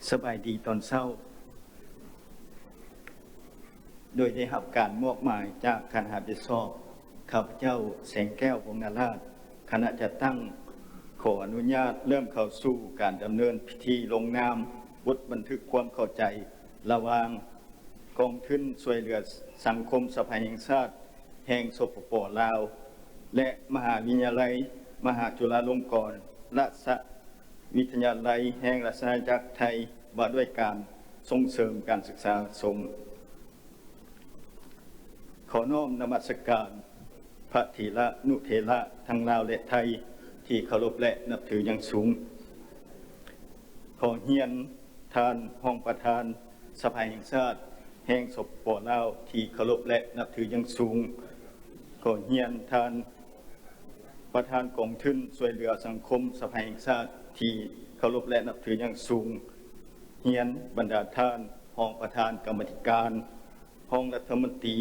ສະບາຍດີຕອນເຊົ້າ. ໂດຍໄດ້ຮັບການມອບໝາຍຈາກຄະນະຮັບຜິດຊອບ, ຂ້າພະເຈົ້າ ແສງແກ້ວ ວົງນາລາດ, ຄະນະຈັດຕັ້ງ ຂໍອະນຸຍາດເລີ່ມເຂົ້າສູ່ການດຳເນີນພິທີລົງນາມບົດບັນທຶກຄວາມເຂົ້າໃຈລະຫວ່າງ ກອງທຶນຊ່ວຍເຫຼືອສັງຄົມສະພາແຫ່ງຊາດແຫ່ງ ສປປ ລາວ ແລະ ມະຫາວິທະຍາໄລມະຫາຈຸລາລົງກອນລາຊະວິທະຍາໄລແຫ່ງລາຊະອານາຈັກໄທ ວ່າດ້ວຍການສົ່ງເສີມການສຶກສາສົງ. ຂໍນ້ອມນະມັດສະການພະເຖລະນຸເຖລະທັງລາວ ແລະ ໄທ ທີ່ເຄົາລົບ ແລະ ນັບຖືຢ່າງສູງ. ຂໍຮຽນທ່ານຮອງປະທານສະພາແຫ່ງຊາດແຫ່ງ ສປປ ລາວ ທີ່ເຄົາລົບ ແລະ ນັບຖືຢ່າງສູງ. ຂໍຮຽນທ່ານປະທານກອງທຶນຊ່ວຍເຫຼືອສັງຄົມສະພາແຫ່ງຊາດທີ່ເຄົາລົບ ແລະ ນັບຖືຢ່າງສູງ. ຮຽນບັນດາທ່ານຮອງປະທານກຳມາທິການ, ຮອງລັດຖະມົນຕີ,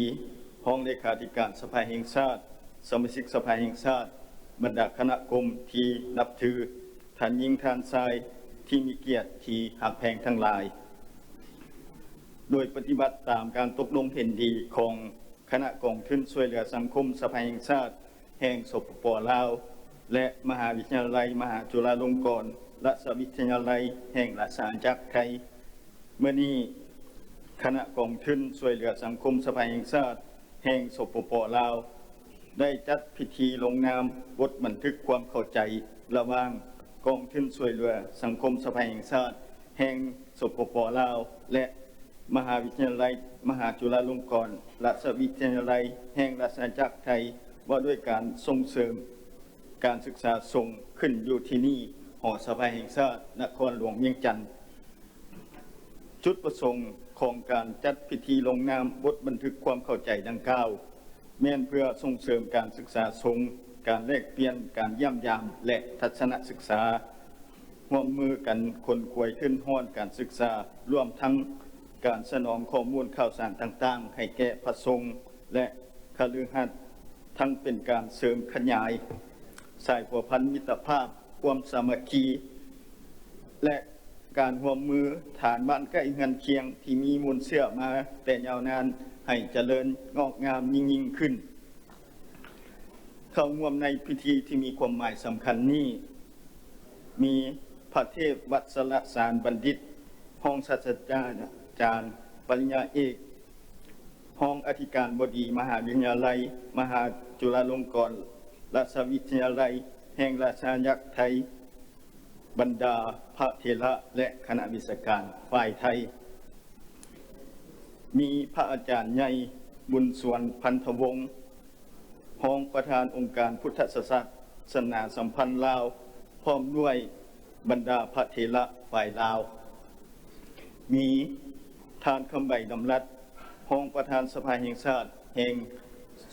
ຮອງເລຂາທິການສະພາແຫ່ງຊາດ, ສະມາຊິກສະພາແຫ່ງຊາດ, ບັນດາຄະນະກົມທີ່ນັບຖື, ທ່ານຍິງທ່ານຊາຍທີ່ມີກຽດທີ່ຮັກແພງທັງຫຼາຍ. ໂດຍປະຕິບັດຕາມການຕົກລົງເຫັນດີຂອງຄະນະກອງທຶນຊ່ວຍເຫຼືອສັງຄົມສະພາແຫ່ງຊາດແຫ່ງ ສປປ ລາວ ແລະ ມະຫາວິທະຍາໄລມະຫາຈຸລາລົງກອນລາຊະວິທະຍາໄລແຫ່ງລາຊະອານາຈັກໄທ. ມື້ນີ້ ຄະນະກອງທຶນຊ່ວຍເຫຼືອສັງຄົມສະພາແຫ່ງຊາດແຫ່ງ ສປປ ລາວ ໄດ້ຈັດພິທີລົງນາມບົດບັນທຶກຄວາມເຂົ້າໃຈລະຫວ່າງກອງທຶນຊ່ວຍເຫຼືອສັງຄົມສະພາແຫ່ງຊາດແຫ່ງ ສປປ ລາວ ແລະ ມະຫາວິທະຍາໄລມະຫາຈຸລາລົງກອນລາຊະວິທະຍາໄລແຫ່ງລາຊະອານາຈັກໄທ ວ່າດ້ວຍການສົ່ງເສີມການສຶກສາສົງ ຂຶ້ນຢູ່ທີ່ນີ້ ຫໍສະພາແຫ່ງຊາດ ນະຄອນຫຼວງວຽງຈັນ. ຈຸດປະສົງຂອງການຈັດພິທີລົງນາມບົດບັນທຶກຄວາມເຂົ້າໃຈດັ່ງກ່າວ ແມ່ນເພື່ອສົ່ງເສີມການສຶກສາສົງ, ການແລກປ່ຽນ, ການຢ້ຽມຢາມ ແລະ ທັດສະນະສຶກສາ, ຮ່ວມມືກັນຂົນຂວາຍທຶນຮອນການສຶກສາ, ລວມທັງການສະໜອງຂໍ້ມູນຂ່າວສານຕ່າງໆໃຫ້ແກ່ພະສົງ ແລະ ຄະລືຫັດ, ທັງເປັນການເສີມຂະຫຍາຍສາຍພົວພັນມິດຕະພາບ, ຄວາມສາມັກຄີ ແລະ ການຮ່ວມມືຖານບ້ານໃກ້ເຮືອນຄຽງທີ່ມີມູນເຊື້ອມາແຕ່ຍາວນານ ໃຫ້ຈະເລີນງອກງາມຍິ່ງໆຂຶ້ນ. ເຂົ້າຮ່ວມໃນພິທີທີ່ມີຄວາມໝາຍສຳຄັນນີ້ ມີພະເທບວັດສະລະສານບັນດິດ ຮອງສາດສະດາຈານປະລິນຍາເອກ, ຮອງອະທິການບໍດີມະຫາວິທະຍາໄລມະຫາຈຸລາລົງກອນລາຊະວິທະຍາໄລແຫ່ງລາຊະອານາຈັກໄທ, ບັນດາພະເຖລະ ແລະ ຄະນະວິຊາການຝ່າຍໄທ, ມີພະອາຈານໃຫຍ່ ບຸນສວນ ພັນທະວົງ, ຮອງປະທານອົງການພຸດທະສາສະໜາສຳພັນລາວ ພ້ອມດ້ວຍບັນດາພະເຖລະຝ່າຍລາວ, ມີທ່ານ ຄຳໃບ ດຳລັດ ຮອງປະທານສະພາແຫ່ງຊາດແຫ່ງ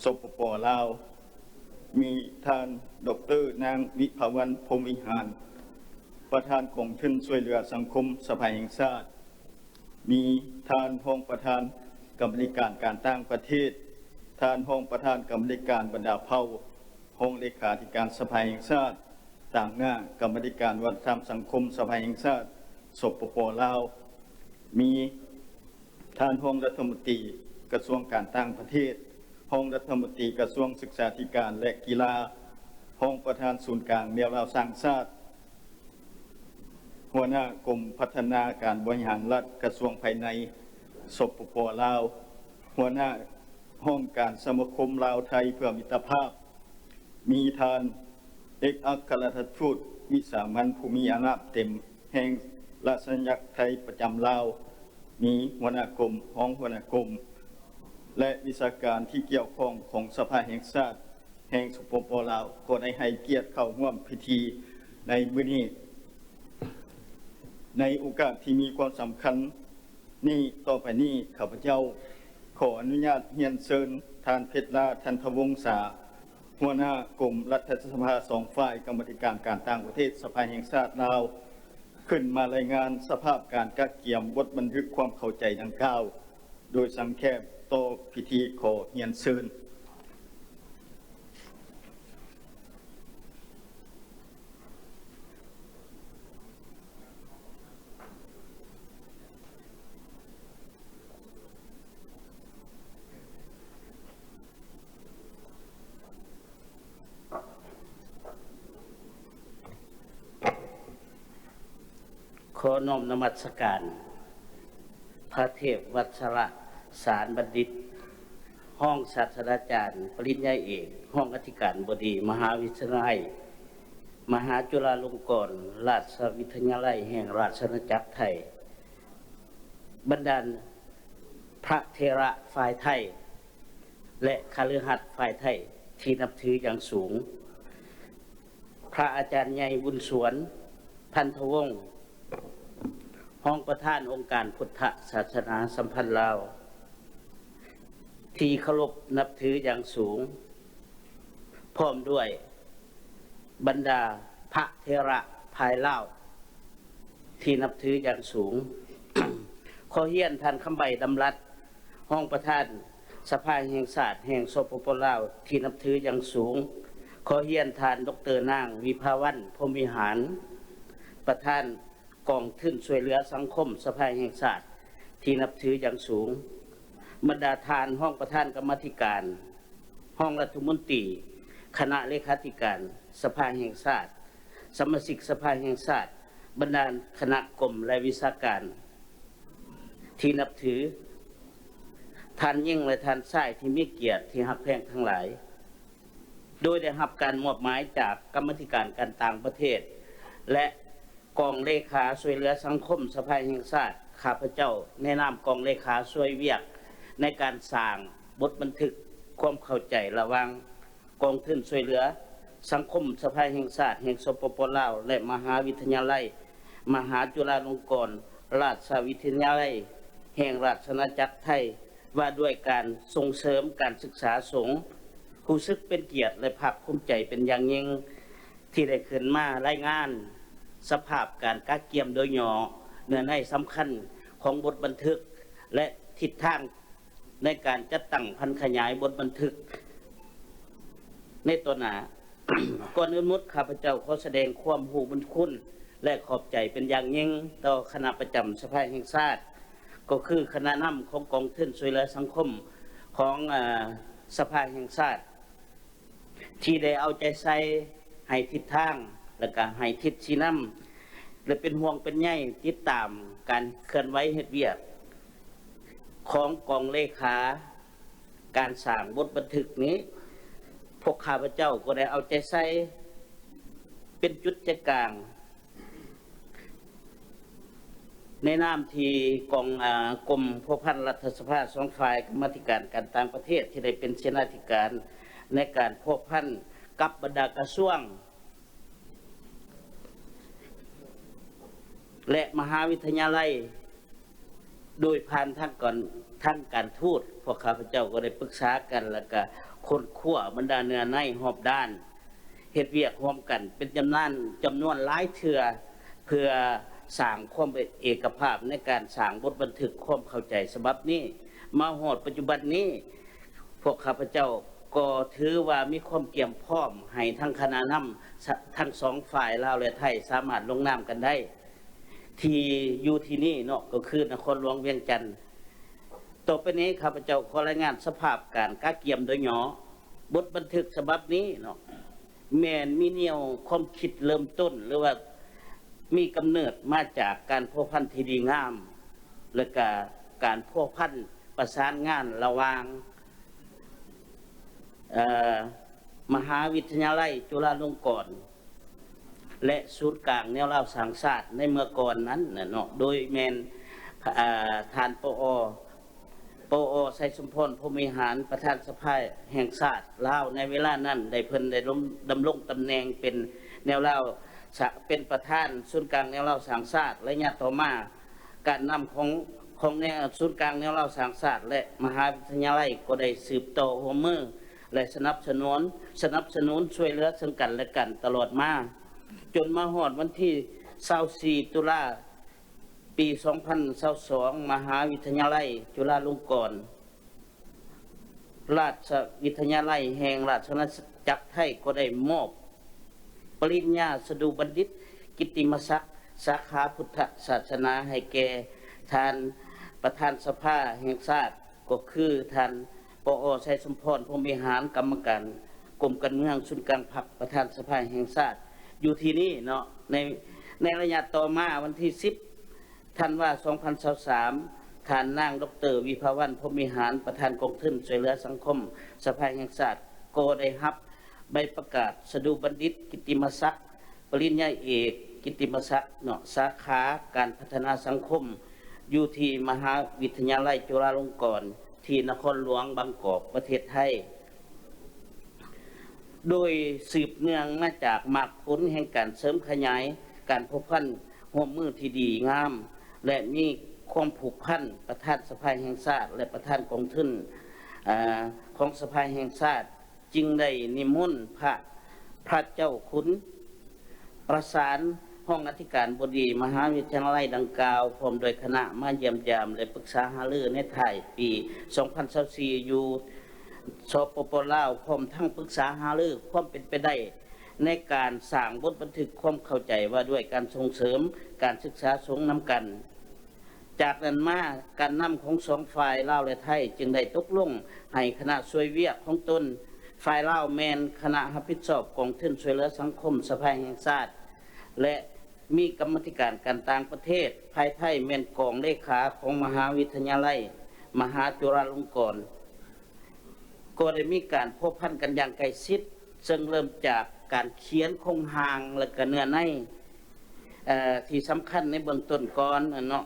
ສປປ ລາວ, ມີທ່ານ ດອກເຕີ ນາງ ວິພາວັນ ພົມວິຫານ ປະທານກອງທຶນຊ່ວຍເຫຼືອສັງຄົມສະພາແຫ່ງຊາດ, ມີທ່ານຮອງປະທານກຳມາທິການການຕ່າງປະເທດ, ທ່ານຮອງປະທານກຳມາທິການບັນດາເຜົ່າ, ຮອງເລຂາທິການສະພາແຫ່ງຊາດ, ຕາງໜ້າກຳມາທິການວັດທະນະທຳສັງຄົມສະພາແຫ່ງຊາດ ສປປ ລາວ, ມີທ່ານຮອງລັດຖະມົນຕີກະຊວງການຕ່າງປະເທດ, ຮອງລັດຖະມົນຕີກະຊວງສຶກສາທິການ ແລະ ກິລາ, ຮອງປະທານສູນກາງແນວລາວສ້າງຊາດ, ຫົວໜ້າກົມພັດທະນາການບໍລິຫານລັດ ກະຊວງພາຍໃນ ສປປ ລາວ, ຫົວໜ້າຫ້ອງການສະມາຄົມລາວໄທເພື່ອມິດຕະພາບ, ມີທ່ານເອກອັກຄະລັດຖະທູດວິສາມັນຜູ້ມີອຳນາດເຕັມແຫ່ງລາຊະອານາຈັກໄທປະຈຳລາວ, ມີຫົວໜ້າກົມ, ຮອງຫົວໜ້າກົມ ແລະ ວິຊາການທີ່ກ່ຽວຂ້ອງຂອງສະພາແຫ່ງຊາດ ແຫ່ງ ສປປ ລາວ ກໍໄດ້ໃຫ້ກຽດເຂົ້າຮ່ວມພິທີໃນມື້ນີ້. ໃນໂອກາດທີ່ມີຄວາມສຳຄັນນີ້ ຕໍ່ໄປນີ້ ຂ້າພະເຈົ້າຂໍອະນຸຍາດຮຽນເຊີນທ່ານ ເພັດລາ ທັນທະວົງສາ ຫົວໜ້າກົມລັດຖະສະພາສອງຝ່າຍ ກຳມາທິການການຕ່າງປະເທດ ສະພາແຫ່ງຊາດລາວ ຂຶ້ນມາລາຍງານສະພາບການກະກຽມບົດບັນທຶກຄວາມເຂົ້າໃຈດັ່ງກ່າວ ໂດຍສັງແຄບຕໍ່ພິທີ. ຂໍຮຽນເຊີນ. ຂໍນ້ອມນະມັດສະການພະເທບວັດສະລະສານບັນດິດ ຮອງສາດສະດາຈານປະລິນຍາເອກ ຮອງອະທິການບໍດີ ມະຫາວິທະຍາໄລ ມະຫາຈຸລາລົງກອນ ລາຊະວິທະຍາໄລແຫ່ງລາຊະອານາຈັກໄທ, ບັນດາພະເຖລະຝ່າຍໄທ ແລະ ຄະລືຮັດຝ່າຍໄທທີ່ນັບຖືຢ່າງສູງ, ພະອາຈານໃຫຍ່ ບຸນສວນ ພັນທະວົງ ຮອງປະທານອົງການພຸດທະສາສະໜາສຳພັນລາວ ທີ່ເຄົາລົບນັບຖືຢ່າງສູງ, ພ້ອມດ້ວຍບັນດາພະເຖລະຝ່າຍລາວທີ່ນັບຖືຢ່າງສູງ. ຂໍຮຽນທ່ານ ຄຳໃບ ດຳລັດ ຮອງປະທານສະພາແຫ່ງຊາດແຫ່ງ ສປປ ລາວ ທີ່ນັບຖືຢ່າງສູງ. ຂໍຮຽນທ່ານ ດອກເຕີ ນາງ ວິພາວັນ ພົມວິຫານ ປະທານກອງທຶນຊ່ວຍເຫຼືອສັງຄົມສະພາແຫ່ງຊາດທີ່ນັບຖືຢ່າງສູງ. ບັນດາທ່ານຮອງປະທານກຳມາທິການ, ຮອງລັດຖະມົນຕີ, ຄະນະເລຂາທິການສະພາແຫ່ງຊາດ, ສະມາຊິກສະພາແຫ່ງຊາດ, ບັນດາຄະນະກົມ ແລະ ວິຊາການທີ່ນັບຖື, ທ່ານຍິງ ແລະ ທ່ານຊາຍທີ່ມີກຽດທີ່ຮັກແພງທັງຫຼາຍ, ໂດຍໄດ້ຮັບການມອບໝາຍຈາກກຳມາທິການການຕ່າງປະເທດ ແລະ ກອງເລຂາຊ່ວຍເຫຼືອສັງຄົມສະພາແຫ່ງຊາດ, ຂ້າພະເຈົ້າໃນນາມກອງເລຂາຊ່ວຍວຽກໃນການສ້າງບົດບັນທຶກຄວາມເຂົ້າໃຈລະຫວ່າງ ກອງທຶນຊ່ວຍເຫຼືອສັງຄົມສະພາແຫ່ງຊາດແຫ່ງ ສປປ ລາວ ແລະ ມະຫາວິທະຍາໄລ ມະຫາຈຸລາລົງກອນ ລາຊະວິທະຍາໄລ ແຫ່ງລາຊະອານາຈັກໄທ ວ່າດ້ວຍການສົ່ງເສີມການສຶກສາສົງ, ຮູ້ສຶກເປັນກຽດ ແລະ ພາກພູມໃຈເປັນຢ່າງຍິ່ງ ທີ່ໄດ້ຂຶ້ນມາລາຍງານສະພາບການກະກຽມໂດຍຫຍໍ້ເນື້ອໃນສຳຄັນຂອງບົດບັນທຶກ ແລະ ທິດທາງ ໃນການຈັດຕັ້ງຜັນຂະຫຍາຍບົດບັນທຶກໃນຕໍ່ໜ້າ. ກ່ອນອື່ນໝົດ, ຂ້າພະເຈົ້າຂໍສະແດງຄວາມຮູ້ບຸນຄຸນ ແລະ ຂອບໃຈເປັນຢ່າງຍິ່ງຕໍ່ຄະນະປະຈຳສະພາແຫ່ງຊາດ, ກໍຄືຄະນະນຳຂອງກອງທຶນຊ່ວຍເຫຼືອສັງຄົມຂອງ ອາ ສະພາແຫ່ງຊາດ ທີ່ໄດ້ເອົາໃຈໃສ່ໃຫ້ທິດທາງ ແລະ ກະໃຫ້ທິດຊີ້ນຳ ແລະ ເປັນຫ່ວງເປັນໃຍຕິດຕາມການເຄື່ອນໄຫວເຮັດວຽກຂອງກອງເລຂາການສ້າງບົດບັນທຶກນີ້. ພວກຂ້າພະເຈົ້າກໍໄດ້ເອົາໃຈໃສ່ເປັນຈຸດໃຈກາງ ໃນນາມທີ່ກອງ ອາ ກົມພົວພັນລັດຖະສະພາສອງຝ່າຍ, ກຳມາທິການການຕ່າງປະເທດທີ່ໄດ້ເປັນເສນາທິການໃນການພົວພັນກັບບັນດາກະຊວງ ແລະ ມະຫາວິທະຍາໄລ ໂດຍຜ່ານທາງການ ທາງການທູດ. ພວກຂ້າພະເຈົ້າກໍໄດ້ປຶກສາກັນ ແລະ ກະຄົ້ນຄວ້າບັນດາເນື້ອໃນຮອບດ້ານ ເຮັດວຽກຮ່ວມກັນເປັນຈຳນວນ ຈຳນວນຫຼາຍເທື່ອ ເພື່ອສ້າງຄວາມເອກະພາບໃນການສ້າງບົດບັນທຶກຄວາມເຂົ້າໃຈສະບັບນີ້. ມາຮອດປັດຈຸບັນນີ້ ພວກຂ້າພະເຈົ້າກໍຖືວ່າມີຄວາມກຽມພ້ອມໃຫ້ທັງຄະນະນຳ ສະ ທັງສອງຝ່າຍລາວ ແລະ ໄທ ສາມາດລົງນາມກັນໄດ້ ທີ່ຢູ່ທີ່ນີ້ເນາະ ກໍຄືນະຄອນຫຼວງວຽງຈັນ. ຕໍ່ໄປນີ້ ຂ້າພະເຈົ້າຂໍລາຍງານສະພາບການກະກຽມໂດຍຫຍໍ້. ບົດບັນທຶກສະບັບນີ້ເນາະ ແມ່ນມີແນວຄວາມຄິດເລີ່ມຕົ້ນ ຫຼືວ່າມີກຳເນີດມາຈາກການພົວພັນທີ່ດີງາມ ແລະ ກະການພົວພັນປະສານງານລະຫວ່າງ ເອີ ມະຫາວິທະຍາໄລຈຸລາລົງກອນ ແລະ ສູນກາງແນວລາວສ້າງຊາດໃນເມື່ອກ່ອນນັ້ນນະເນາະ ໂດຍແມ່ນ ອາ ທ່ານ ປອ ປອ ໄຊສົມພອນ ພົມວິຫານ ປະທານສະພາແຫ່ງຊາດລາວໃນເວລານັ້ນ ໄດ້ ເພິ່ນໄດ້ລົງ ດຳລົງຕຳແໜ່ງເປັນແນວລາວ ສະ ເປັນປະທານສູນກາງແນວລາວສ້າງຊາດ. ໄລຍະຕໍ່ມາ ການນຳຂອງ ຂອງແນວ ສູນກາງແນວລາວສ້າງຊາດ ແລະ ມະຫາວິທະຍາໄລກໍໄດ້ສືບຕໍ່ຮ່ວມມື ແລະ ສະໜັບສະໜູນ ສະໜັບສະໜູນຊ່ວຍເຫຼືອເຊິ່ງກັນ ແລະ ກັນຕະຫຼອດມາ ຈົນມາຮອດວັນທີຊາວສີ່ ຕຸລາ ປີສອງພັນຊາວສອງ ມະຫາວິທະຍາໄລຈຸລາລົງກອນ ລາຊະວິທະຍາໄລແຫ່ງລາຊະອານາຈັກໄທກໍໄດ້ມອບປະລິນຍາສະດູບັນດິດ ກິດຕິມະສັກ ສາຂາພຸດທະສາສະໜາ ໃຫ້ແກ່ທ່ານປະທານສະພາແຫ່ງຊາດ ກໍຄືທ່ານ ປອ ໄຊສົມພອນ ພົມວິຫານ ກຳມະການກົມການເມືອງສູນກາງພັກ ປະທານສະພາແຫ່ງຊາດ ຢູ່ທີ່ນີ້ເນາະ. ໃນ ໃນໄລຍະຕໍ່ມາ ວັນທີສິບ ທັນວາ ສອງພັນຊາວສາມ, ທ່ານນາງ ດອກເຕີ ວິພາວັນ ພົມວິຫານ ປະທານກອງທຶນຊ່ວຍເຫຼືອສັງຄົມສະພາແຫ່ງຊາດ ກໍໄດ້ຮັບໃບປະກາດສະດຸບັນດິດກິດຕິມະສັກ ປະລິນຍາເອກກິດຕິມະສັກເນາະ ສາຂາການພັດທະນາສັງຄົມ ຢູ່ທີ່ມະຫາວິທະຍາໄລຈຸລາລົງກອນ ທີ່ນະຄອນຫຼວງບາງກອກ ປະເທດໄທ. ໂດຍສືບເນື່ອງມາຈາກໝາກຜົນແຫ່ງການເສີມຂະຫຍາຍການພົວພັນຮ່ວມມືທີ່ດີງາມ ແລະ ມີຄວາມຜູກພັນ ປະທານສະພາແຫ່ງຊາດ ແລະ ປະທານກອງທຶນ ອາ ຂອງສະພາແຫ່ງຊາດ ຈຶ່ງໄດ້ນິມົນພະ ພະເຈົ້າຄຸນ ປະສານຮອງອະທິການບໍດີມະຫາວິທະຍາໄລດັ່ງກ່າວ ພ້ອມດ້ວຍຄະນະມາຢ້ຽມຢາມ ແລະ ປຶກສາຫາລືໃນທ້າຍປີສອງພັນຊາວສີ່ ຢູ່ ສປປ ລາວ ພ້ອມທັງປຶກສາຫາລືຄວາມເປັນໄປໄດ້ໃນການສ້າງບົດບັນທຶກຄວາມເຂົ້າໃຈວ່າດ້ວຍການສົ່ງເສີມການສຶກສາສົງນຳກັນ. ຈາກນັ້ນມາ, ການນຳຂອງສອງຝ່າຍລາວ ແລະ ໄທ ຈຶ່ງໄດ້ຕົກລົງໃຫ້ຄະນະຊ່ວຍວຽກຂອງຕົນ, ຝ່າຍລາວແມ່ນຄະນະຮັບຜິດຊອບກອງທຶນຊ່ວຍເຫຼືອສັງຄົມສະພາແຫ່ງຊາດ ແລະ ມີກຳມາທິການການຕ່າງປະເທດ, ຝ່າຍໄທແມ່ນກອງເລຂາຂອງມະຫາວິທະຍາໄລມະຫາຈຸລາລົງກອນ. ກໍໄດ້ມີການພົວພັນກັນຢ່າງໃກ້ຊິດ, ເຊິ່ງເລີ່ມຈາກການຂຽນໂຄງຮ່າງ ແລະ ກະເນື້ອໃນ ເອີ ທີ່ສຳຄັນໃນເບື້ອງຕົ້ນກ່ອນເນາະ.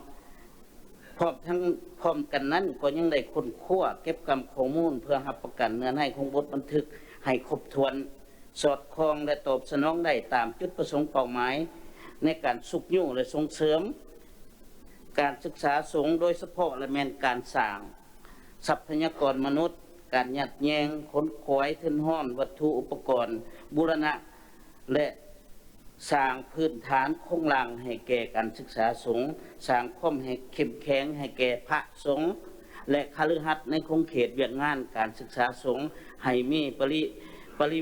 ພ້ອມທັງ ພ້ອມກັນນັ້ນກໍຍັງໄດ້ຄົ້ນຄວ້າເກັບກຳຂໍ້ມູນເພື່ອຮັບປະກັນເນື້ອໃນຂອງບົດບັນທຶກໃຫ້ຄົບຖ້ວນ, ສອດຄ່ອງ ແລະ ຕອບສະໜອງໄດ້ຕາມຈຸດປະສົງເປົ້າໝາຍໃນການຊຸກຍູ້ ແລະ ສົ່ງເສີມການສຶກສາສົງໂດຍສະເພາະ ແລະ ແມ່ນການສ້າງ ຊັບພະຍາກອນມະນຸດ, ການຍັດແຍງ, ຂົນຂວາຍທຶນຮອນ, ວັດຖຸອຸປະກອນບູລະນະ ແລະ ສ້າງພື້ນຖານໂຄງລ່າງໃຫ້ແກ່ການສຶກສາສົງ, ສ້າງຄວາມໃຫ້ເຂັ້ມແຂງໃຫ້ແກ່ພະສົງ ແລະ ຄະລືຮັດໃນຂົງເຂດວຽກງານການສຶກສາສົງ ໃຫ້ມີປະລິ ປະລິ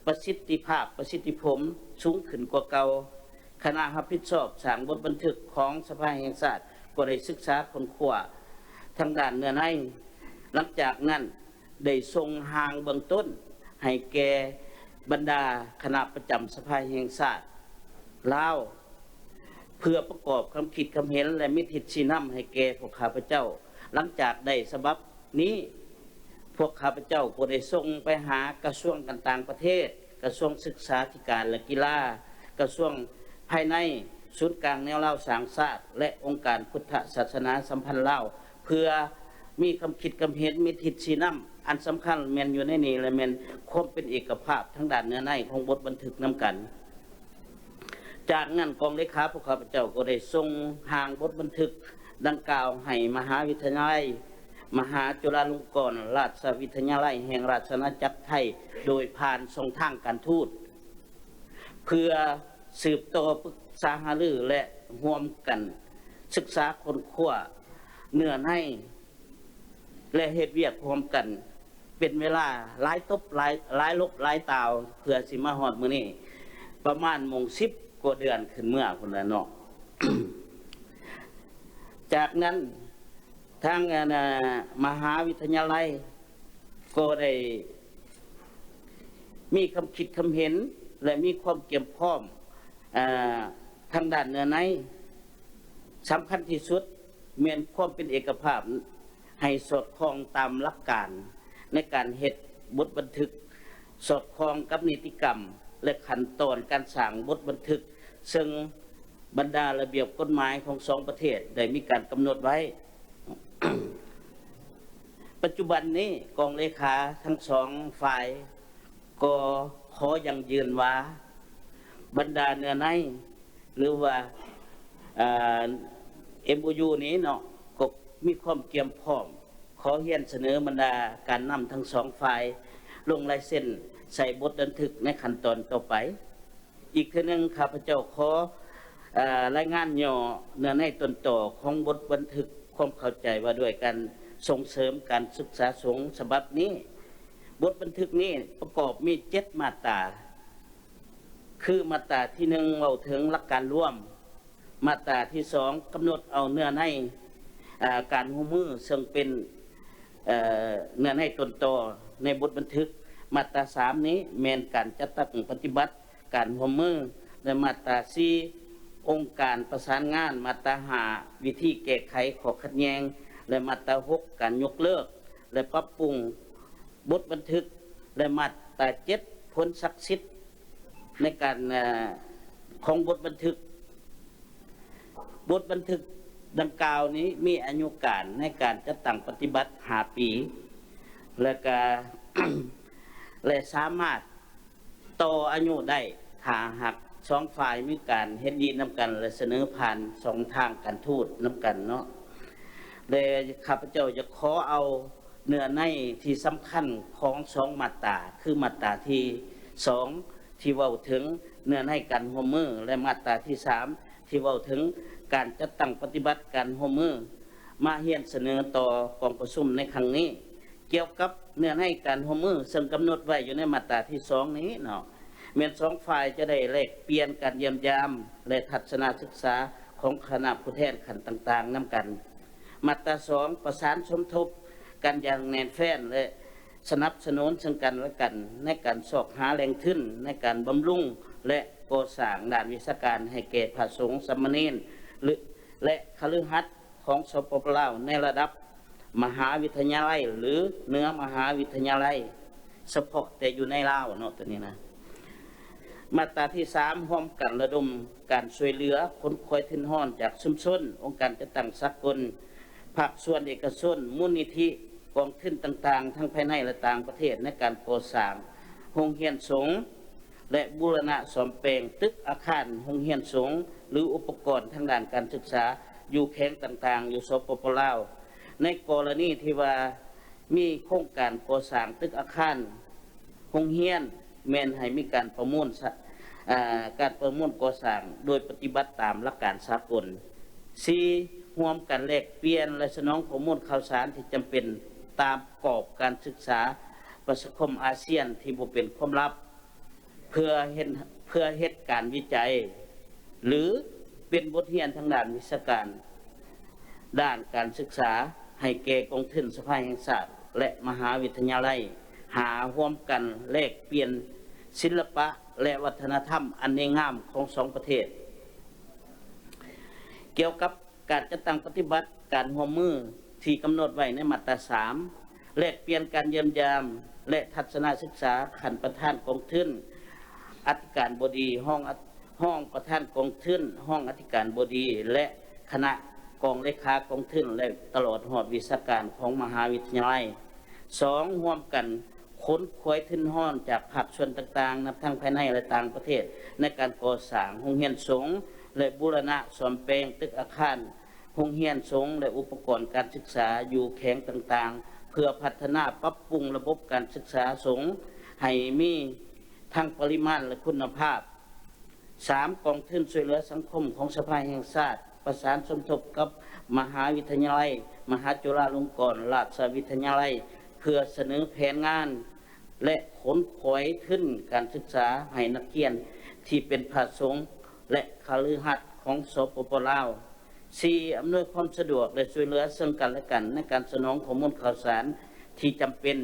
ປະສິດທິພາບ, ປະສິດທິຜົນສູງຂຶ້ນກວ່າເກົ່າ. ຄະນະຮັບຜິດຊອບສ້າງບົດບັນທຶກຂອງສະພາແຫ່ງຊາດ ກໍໄດ້ສຶກສາຄົ້ນຄວ້າທາງດ້ານເນື້ອໃນ. ຫຼັງຈາກນັ້ນໄດ້ສົ່ງຮ່າງເບື້ອງຕົ້ນໃຫ້ແກ່ບັນດາຄະນະປະຈຳສະພາແຫ່ງຊາດລາວ ເພື່ອປະກອບຄຳຄິດຄຳເຫັນ ແລະ ມີທິດຊີ້ນຳໃຫ້ແກ່ພວກຂ້າພະເຈົ້າ. ຫຼັງຈາກໄດ້ສະບັບນີ້, ພວກຂ້າພະເຈົ້າກໍໄດ້ສົ່ງໄປຫາກະຊວງການຕ່າງປະເທດ, ກະຊວງສຶກສາທິການ ແລະ ກິລາ, ກະຊວງພາຍໃນ, ສູນກາງແນວລາວສ້າງຊາດ ແລະ ອົງການພຸດທະສາສະໜາສຳພັນລາວ ເພື່ອມີຄຳຄິດຄຳເຫັນ, ມີທິດຊີ້ນຳ. ອັນສຳຄັນແມ່ນຢູ່ໃນນີ້ ແລະ ແມ່ນຄວາມເປັນເອກະພາບທາງດ້ານເນື້ອໃນຂອງບົດບັນທຶກນຳກັນ. ຈາກນັ້ນ ກອງເລຂາພວກຂ້າພະເຈົ້າກໍໄດ້ສົ່ງຮ່າງບົດບັນທຶກດັ່ງກ່າວໃຫ້ມະຫາວິທະຍາໄລ ມະຫາຈຸລາລົງກອນລາຊະວິທະຍາໄລແຫ່ງລາຊະອານາຈັກໄທ ໂດຍຜ່ານຊ່ອງທາງການທູດ ເພື່ອສືບຕໍ່ປຶກສາຫາລື ແລະ ຮ່ວມກັນສຶກສາຄົ້ນຄວ້າເນື້ອໃນ ແລະ ເຮັດວຽກຮ່ວມກັນເປັນເວລາຫຼາຍຕົບ ຫຼາຍ ຫຼາຍລົບຫຼາຍຕ່າວ ເພື່ອຊິມາຮອດມື້ນີ້ ປະມານໂມງສິບກວ່າເດືອນຂຶ້ນເມືອພຸ້ນແຫຼະເນາະ. ຈາກນັ້ນ ທາງ ອັນ ອາ ມະຫາວິທະຍາໄລກໍໄດ້ມີຄຳຄິດຄຳເຫັນ ແລະ ມີຄວາມກຽມພ້ອມ ອາ ທາງດ້ານເນື້ອໃນ. ສຳຄັນທີ່ສຸດແມ່ນຄວາມເປັນເອກະພາບ ໃຫ້ສອດຄ່ອງຕາມຫຼັກການໃນການເຮັດບົດບັນທຶກ, ສອດຄ່ອງກັບນິຕິກຳ ແລະ ຂັ້ນຕອນການສ້າງບົດບັນທຶກ ເຊິ່ງບັນດາລະບຽບກົດໝາຍຂອງສອງປະເທດໄດ້ມີການກຳນົດໄວ້. ປັດຈຸບັນນີ້ ກອງເລຂາທັງສອງຝ່າຍກໍຂໍຢັ້ງຢືນວ່າ ບັນດາເນື້ອໃນ ຫຼືວ່າ ເອີ ເອັມໂອຢູ ນີ້ເນາະ ກໍມີຄວາມກຽມພ້ອມ. ຂໍຮຽນສະເໜີບັນດາການນຳທັງສອງຝ່າຍລົງລາຍເຊັນໃສ່ບົດບັນທຶກໃນຂັ້ນຕອນຕໍ່ໄປ. ອີກເທື່ອໜຶ່ງ ຂ້າພະເຈົ້າຂໍ ເອີ ລາຍງານຫຍໍ້ເນື້ອໃນຕົ້ນຕໍຂອງບົດບັນທຶກຄວາມເຂົ້າໃຈວ່າດ້ວຍການສົ່ງເສີມການສຶກສາສົງສະບັບນີ້. ບົດບັນທຶກນີ້ປະກອບມີເຈັດມາດຕາ. ຄືມາດຕາທີໜຶ່ງ ເວົ້າເຖິງຫຼັກການລວມ, ມາດຕາທີສອງ ກຳນົດເອົາເນື້ອໃນ ອາ ການຮ່ວມມື ເຊິ່ງເປັນ ເອີ ເນື້ອໃນຕົ້ນຕໍໃນບົດບັນທຶກ, ມາດຕາສາມນີ້ແມ່ນການຈັດຕັ້ງປະຕິບັດການຮ່ວມມື ແລະ ມາດຕາສີ່ ອົງການປະສານງານ, ມາດຕາຫ້າ ວິທີແກ້ໄຂຂໍ້ຂັດແຍ່ງ ແລະ ມາດຕາຫົກ ການຍົກເລີກ ແລະ ປັບປຸງບົດບັນທຶກ ແລະ ມາດຕາເຈັດ ຜົນສັກສິດໃນການ ເອີ ຂອງບົດບັນທຶກ. ບົດບັນທຶກດັ່ງກ່າວນີ້ມີອາຍຸການໃນການຈັດຕັ້ງປະຕິບັດຫ້າປີ ແລະກະ ແລະສາມາດຕໍ່ອາຍຸໄດ້ ຖ້າຫາກສອງຝ່າຍມີການເຫັນດີນຳກັນ ແລະສະເໜີຜ່ານຊ່ອງທາງການທູດນຳກັນເນາະ. ແລະຂ້າພະເຈົ້າຢາກຂໍເອົາເນື້ອໃນທີ່ສຳຄັນຂອງສອງມາດຕາ ຄືມາດຕາທີສອງ ທີ່ເວົ້າເຖິງເນື້ອໃນການຮ່ວມມື ແລະມາດຕາທີສາມ ທີ່ເວົ້າເຖິງການຈັດຕັ້ງປະຕິບັດການຮ່ວມມື ມາຮຽນສະເໜີຕໍ່ກອງປະຊຸມໃນຄັ້ງນີ້. ກ່ຽວກັບເນື້ອໃນການຮ່ວມມື ເຊິ່ງກຳນົດໄວ້ຢູ່ໃນມາດຕາທີສອງນີ້ເນາະ ແມ່ນສອງຝ່າຍຈະໄດ້ແລກປ່ຽນການຢ້ຽມຢາມ ແລະທັດສະນະສຶກສາຂອງຄະນະຜູ້ແທນຂັ້ນຕ່າງໆນຳກັນ. ມາດຕາສອງ ປະສານສົມທົບກັນຢ່າງແໜ້ນແຟ້ນ ແລະ ສະໜັບສະໜູນເຊິ່ງກັນແລະກັນ ໃນການຊອກຫາແຫຼ່ງທຶນໃນການບຳລຸງ ແລະ ກໍ່ສ້າງດ້ານວິຊາການໃຫ້ແກ່ພະສົງ, ສາມະເນນ ແລະ ຄະລືຫັດຂອງ ສປປ ລາວ ໃນລະດັບມະຫາວິທະຍາໄລ ຫຼື ເໜືອມະຫາວິທະຍາໄລ ສະເພາະແຕ່ຢູ່ໃນລາວເນາະ ໂຕນີ້ນະ. ມາດຕາທີສາມ ຮ່ວມກັນລະດົມການຊ່ວຍເຫຼືອຂົນຂວາຍທຶນຮອນຈາກຊຸມຊົນ, ອົງການຈັດຕັ້ງສາກົນ, ພາກສ່ວນເອກະຊົນ, ມູນນິທິ, ກອງທຶນຕ່າງໆ ທັງພາຍໃນ ແລະ ຕ່າງປະເທດ ໃນການກໍ່ສ້າງໂຮງຮຽນສົງ ແລະ ບູລະນະສ້ອມແປງຕຶກອາຄານໂຮງຮຽນສົງ ຫຼື ອຸປະກອນທາງດ້ານການສຶກສາຢູ່ແຂວງຕ່າງໆ ຢູ່ ສປປ ລາວ. ໃນກໍລະນີທີ່ວ່າມີໂຄງການກໍ່ສ້າງຕຶກອາຄານໂຮງຮຽນ ແມ່ນໃຫ້ມີການປະມູນສະ ອາ ການປະມູນກໍ່ສ້າງໂດຍປະຕິບັດຕາມຫຼັກການສາກົນ. ສີ່, ຮ່ວມກັນແລກປ່ຽນ ແລະ ສະໜອງຂໍ້ມູນຂ່າວສານທີ່ຈຳເປັນຕາມກອບການສຶກສາປະຊາຄົມອາຊຽນທີ່ບໍ່ເປັນຄວາມລັບ ເພື່ອເຮັດ ເພື່ອເຮັດການວິໄຈ ຫຼື ເປັນບົດຮຽນທາງດ້ານວິຊາການ ດ້ານການສຶກສາໃຫ້ແກ່ກອງທຶນສະພາແຫ່ງຊາດ ແລະ ມະຫາວິທະຍາໄລ. ຫ້າ, ຮ່ວມກັນແລກປ່ຽນສິລະປະ ແລະ ວັດທະນະທຳອັນດີງາມຂອງສອງປະເທດ. ກ່ຽວກັບ ການຈັດຕັ້ງປະຕິບັດການຮ່ວມມືທີ່ກຳນົດໄວ້ໃນມາດຕາສາມ ແລກປ່ຽນການຢ້ຽມຢາມ ແລະ ທັດສະນະສຶກສາຂັ້ນປະທານກອງທຶນ, ອະທິການບໍດີ, ຮອງອະ ຮອງປະທານກອງທຶນ, ຮອງອະທິການບໍດີ ແລະ ຄະນະກອງເລຂາກອງທຶນ ແລະ ຕະຫຼອດຮອດວິຊາການຂອງມະຫາວິທະຍາໄລ. ສອງ, ຮ່ວມກັນ ຂົນຂວາຍທຶນຮອນຈາກພາກສ່ວນຕ່າງໆ ນັບທັງພາຍໃນ ແລະ ຕ່າງປະເທດ ໃນການກໍ່ສ້າງໂຮງຮຽນສົງ ແລະ ບູລະນະສ້ອມແປງຕຶກອາຄານໂຮງຮຽນສົງ ແລະ ອຸປະກອນການສຶກສາຢູ່ແຂວງຕ່າງໆ ເພື່ອພັດທະນາປັບປຸງລະບົບການສຶກສາສົງໃຫ້ມີທັງປະລິມານ ແລະ ຄຸນນະພາບ. ສາມ, ກອງທຶນຊ່ວຍເຫຼືອສັງຄົມຂອງສະພາແຫ່ງຊາດ ປະສານສົມທົບກັບມະຫາວິທະຍາໄລ ມະຫາຈຸລາລົງກອນລາຊະວິທະຍາໄລ ເພື່ອສະເໜີແຜນງານ ແລະ ຂົນຂວາຍທຶນການສຶກສາໃຫ້ນັກຮຽນທີ່ເປັນພະສົງ ແລະ ຄະລືຫັດຂອງ ສປປ ລາວ. ສີ່, ອຳນວຍຄວາມສະດວກ ແລະ ຊ່ວຍເຫຼືອເຊິ່ງກັນ ແລະ ກັນ ໃນການສະໜອງຂໍ້ມູນຂ່າວສານທີ່ຈຳເປັນ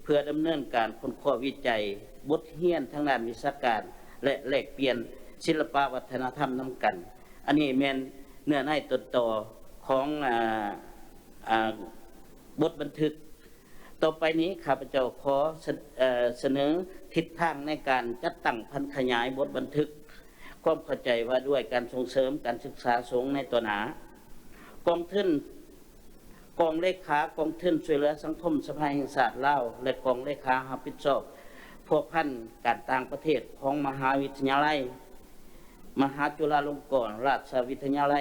ເພື່ອດຳເນີນການຄົ້ນຄວ້າວິໄຈ, ບົດຮຽນທາງດ້ານວິຊາການ ແລະ ແລກປ່ຽນສິລະປະວັດທະນະທຳນຳກັນ. ອັນນີ້ແມ່ນເນື້ອໃນຕົ້ນຕໍຂອງ ອາ ອາ ບົດບັນທຶກ. ຕໍ່ໄປນີ້ ຂ້າພະເຈົ້າຂໍສະ ເອີ ສະເໜີທິດທາງໃນການຈັດຕັ້ງຜັນຂະຫຍາຍບົດບັນທຶກຄວາມເຂົ້າໃຈວ່າດ້ວຍການສົ່ງເສີມການສຶກສາສົງໃນຕໍ່ໜ້າ. ກອງທຶນ ກອງເລຂາກອງທຶນຊ່ວຍເຫຼືອສັງຄົມສະພາແຫ່ງຊາດລາວ ແລະ ກອງເລຂາຮັບຜິດຊອບພົວພັນການຕ່າງປະເທດຂອງມະຫາວິທະຍາໄລ ມະຫາຈຸລາລົງກອນລາຊະວິທະຍາໄລ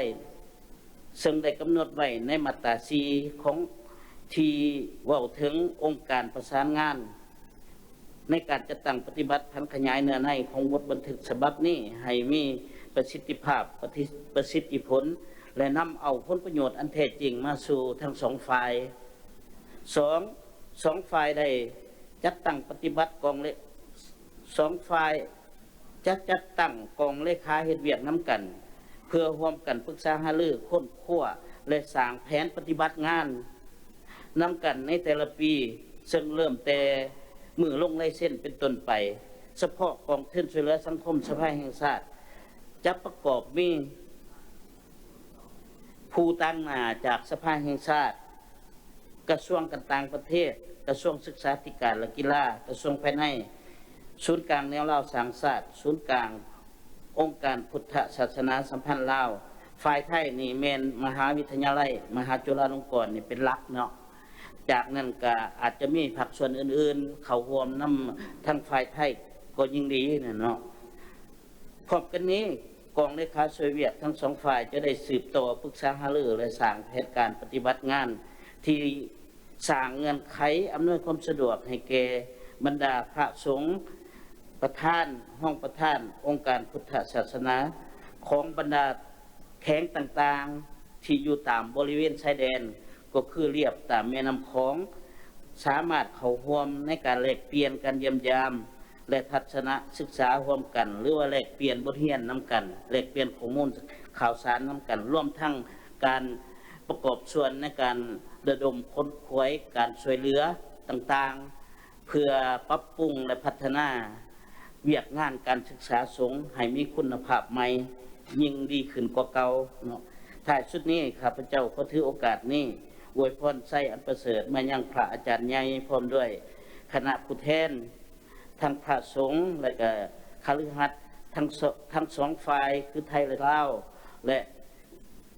ເຊິ່ງໄດ້ກຳນົດໄວ້ໃນມາດຕາສີ່ຂອງ ທີ່ເວົ້າເຖິງອົງການປະສານງານ ໃນການຈັດຕັ້ງປະຕິບັດຜັນຂະຫຍາຍເນື້ອໃນຂອງບົດບັນທຶກສະບັບນີ້ໃຫ້ມີປະສິດທິພາບ, ປະສິດ ປະສິດທິຜົນ ແລະ ນຳເອົາຜົນປະໂຫຍດອັນແທ້ຈິງມາສູ່ທັງສອງຝ່າຍ. ສອງ, ສອງຝ່າຍໄດ້ຈັດຕັ້ງປະຕິບັດກອງເລ ສອງຝ່າຍ ຈະຈັດຕັ້ງກອງເລຂາເຮັດວຽກນຳກັນ ເພື່ອຮ່ວມກັນປຶກສາຫາລື, ຄົ້ນຄວ້າ ແລະ ສ້າງແຜນປະຕິບັດງານນຳກັນໃນແຕ່ລະປີ, ເຊິ່ງເລີ່ມແຕ່ມື້ລົງລາຍເຊັນເປັນຕົ້ນໄປ. ສະເພາະກອງທຶນຊ່ວຍເຫຼືອສັງຄົມສະພາແຫ່ງຊາດ ຈະປະກອບມີ ຜູ້ຕາງໜ້າຈາກສະພາແຫ່ງຊາດ, ກະຊວງການຕ່າງປະເທດ, ກະຊວງສຶກສາທິການ ແລະ ກິລາ, ກະຊວງພາຍໃນ, ສູນກາງແນວລາວສ້າງຊາດ, ສູນກາງອົງການພຸດທະສາສະໜາສຳພັນລາວ, ຝ່າຍໄທນີ້ແມ່ນມະຫາວິທະຍາໄລ ມະຫາຈຸລາລົງກອນນີ້ເປັນຫຼັກເນາະ. ຈາກນັ້ນກະອາດຈະມີພາກສ່ວນອື່ນໆເຂົ້າຮ່ວມນຳທາງຝ່າຍໄທກໍຍິ່ງດີນະເນາະ. ພ້ອມກັນນີ້, ກອງເລຂາຊ່ວຍວຽກທັງສອງຝ່າຍຈະໄດ້ສືບຕໍ່ປຶກສາຫາລື ແລະ ສ້າງແຜນການປະຕິບັດງານ ທີ່ສ້າງເງື່ອນໄຂອຳນວຍຄວາມສະດວກໃຫ້ແກ່ບັນດາພະສົງ, ປະທານ, ຮອງປະທານອົງການພຸດທະສາສະໜາຂອງບັນດາ ແຂວງຕ່າງໆທີ່ຢູ່ຕາມບໍລິເວນຊາຍແດນ ກໍຄືລຽບຕາມແມ່ນ້ຳຂອງ ສາມາດເຂົ້າຮ່ວມໃນການແລກປ່ຽນ, ການຢ້ຽມຢາມ ແລະ ທັດສະນະສຶກສາຮ່ວມກັນ ຫຼືວ່າແລກປ່ຽນບົດຮຽນນຳກັນ, ແລກປ່ຽນຂໍ້ມູນຂ່າວສານນຳກັນ, ລວມທັງການປະກອບສ່ວນໃນການລະດົມຂົນຂວາຍການຊ່ວຍເຫຼືອຕ່າງໆ ເພື່ອປັບປຸງ ແລະ ພັດທະນາວຽກງານການສຶກສາສົງໃຫ້ມີຄຸນນະພາບໃໝ່ ຍິ່ງດີຂຶ້ນກວ່າເກົ່າເນາະ. ທ້າຍສຸດນີ້, ຂ້າພະເຈົ້າຂໍຖືໂອກາດນີ້ອວຍພອນໄຊອັນປະເສີດມາຍັງພະອາຈານໃຫຍ່ ພ້ອມດ້ວຍຄະນະຜູ້ແທນທັງພະສົງ ແລະ ກະຄະລືຫັດທັງສອງ ທັງສອງຝ່າຍ ຄືໄທ ແລະ ລາວ ແລະ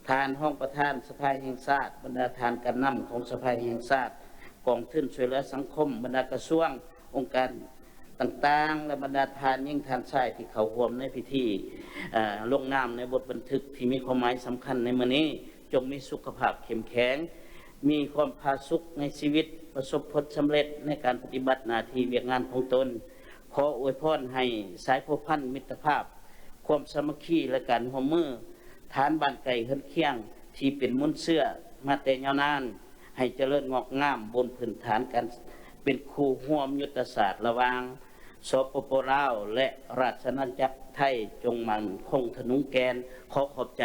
ທ່ານຮອງປະທານສະພາແຫ່ງຊາດ, ບັນດາທ່ານການນຳຂອງສະພາແຫ່ງຊາດ, ກອງທຶນຊ່ວຍເຫຼືອສັງຄົມ, ບັນດາກະຊວງ, ອົງການຕ່າງໆ ແລະ ບັນດາທ່ານຍິງທ່ານຊາຍທີ່ເຂົ້າຮ່ວມໃນພິທີ ເອີ ລົງນາມໃນບົດບັນທຶກທີ່ມີຄວາມໝາຍສຳຄັນໃນມື້ນີ້, ຈົ່ງມີສຸຂະພາບເຂັ້ມແຂງ, ມີຄວາມຜາສຸກໃນຊີວິດ, ປະສົບຜົນສຳເລັດໃນການປະຕິບັດໜ້າທີ່ວຽກງານຂອງຕົນ. ຂໍອວຍພອນໃຫ້ສາຍພົວພັນມິດຕະພາບ, ຄວາມສາມັກຄີ ແລະ ການຮ່ວມມື ທ່ານບ້ານໃກ້ເຮືອນຄຽງທີ່ເປັນມູນເຊື້ອມາແຕ່ຍາວນານ ໃຫ້ຈະເລີນງອກງາມບົນພື້ນຖານການເປັນຄູ່ຮ່ວມຍຸດທະສາດລະຫວ່າງ ສປປ ລາວ ແລະ ລາຊະອານາຈັກໄທ ຈົ່ງໝັ້ນຄົງທະນຸງແກ່ນ. ຂໍຂອບໃຈ.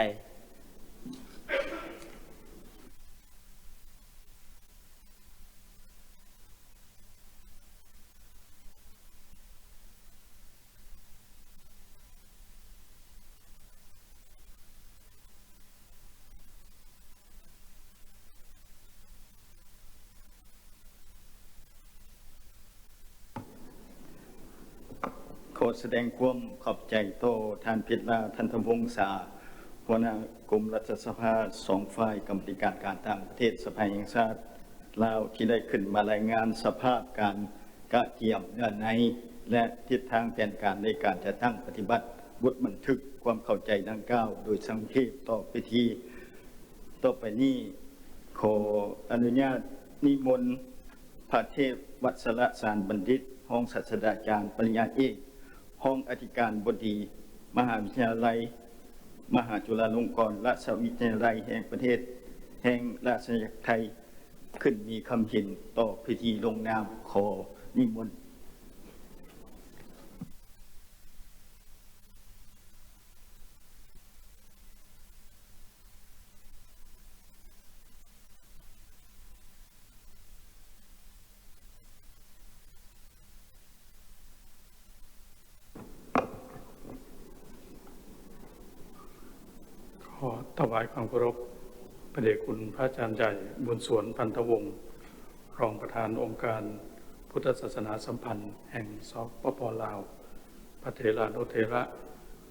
ຂໍສະແດງຄວາມຂອບໃຈຕໍ່ທ່ານ ພິດລາ ທັນທະວົງສາ ຫົວໜ້າກົມລັດຖະສະພາ ສອງຝ່າຍກຳມາທິການການຕ່າງປະເທດສະພາແຫ່ງຊາດລາວ ທີ່ໄດ້ຂຶ້ນມາລາຍງານສະພາບການກະກຽມເນື້ອໃນ ແລະ ທິດທາງແຜນການໃນການຈັດຕັ້ງປະຕິບັດບົດບັນທຶກຄວາມເຂົ້າໃຈດັ່ງກ່າວໂດຍສັງເຂບຕໍ່ໄປທີຕໍ່ໄປນີ້. ຂໍອະນຸຍາດນິມົນ ພະເທບວັດສະລະສານບັນດິດ ຮອງສາດສະດາຈານປະລິນຍາເອກ ຮອງອະທິການບໍດີ ມະຫາວິທະຍາໄລ ມະຫາຈຸລາລົງກອນລາຊະວິທະຍາໄລແຫ່ງປະເທດ ແຫ່ງລາຊະອານາຈັກໄທ ຂຶ້ນມີຄຳເຫັນຕໍ່ພິທີລົງນາມ. ຂໍນິມົນ. ຂໍຖວາຍຄວາມເຄົາລົບ ພະເດດຄຸນພະອາຈານໃຫຍ່ ບຸນສວນ ພັນທະວົງ ຮອງປະທານອົງການພຸດທະສາສະໜາສຳພັນແຫ່ງ ສປປ ລາວ. ພະເຖລານຸເຖລະ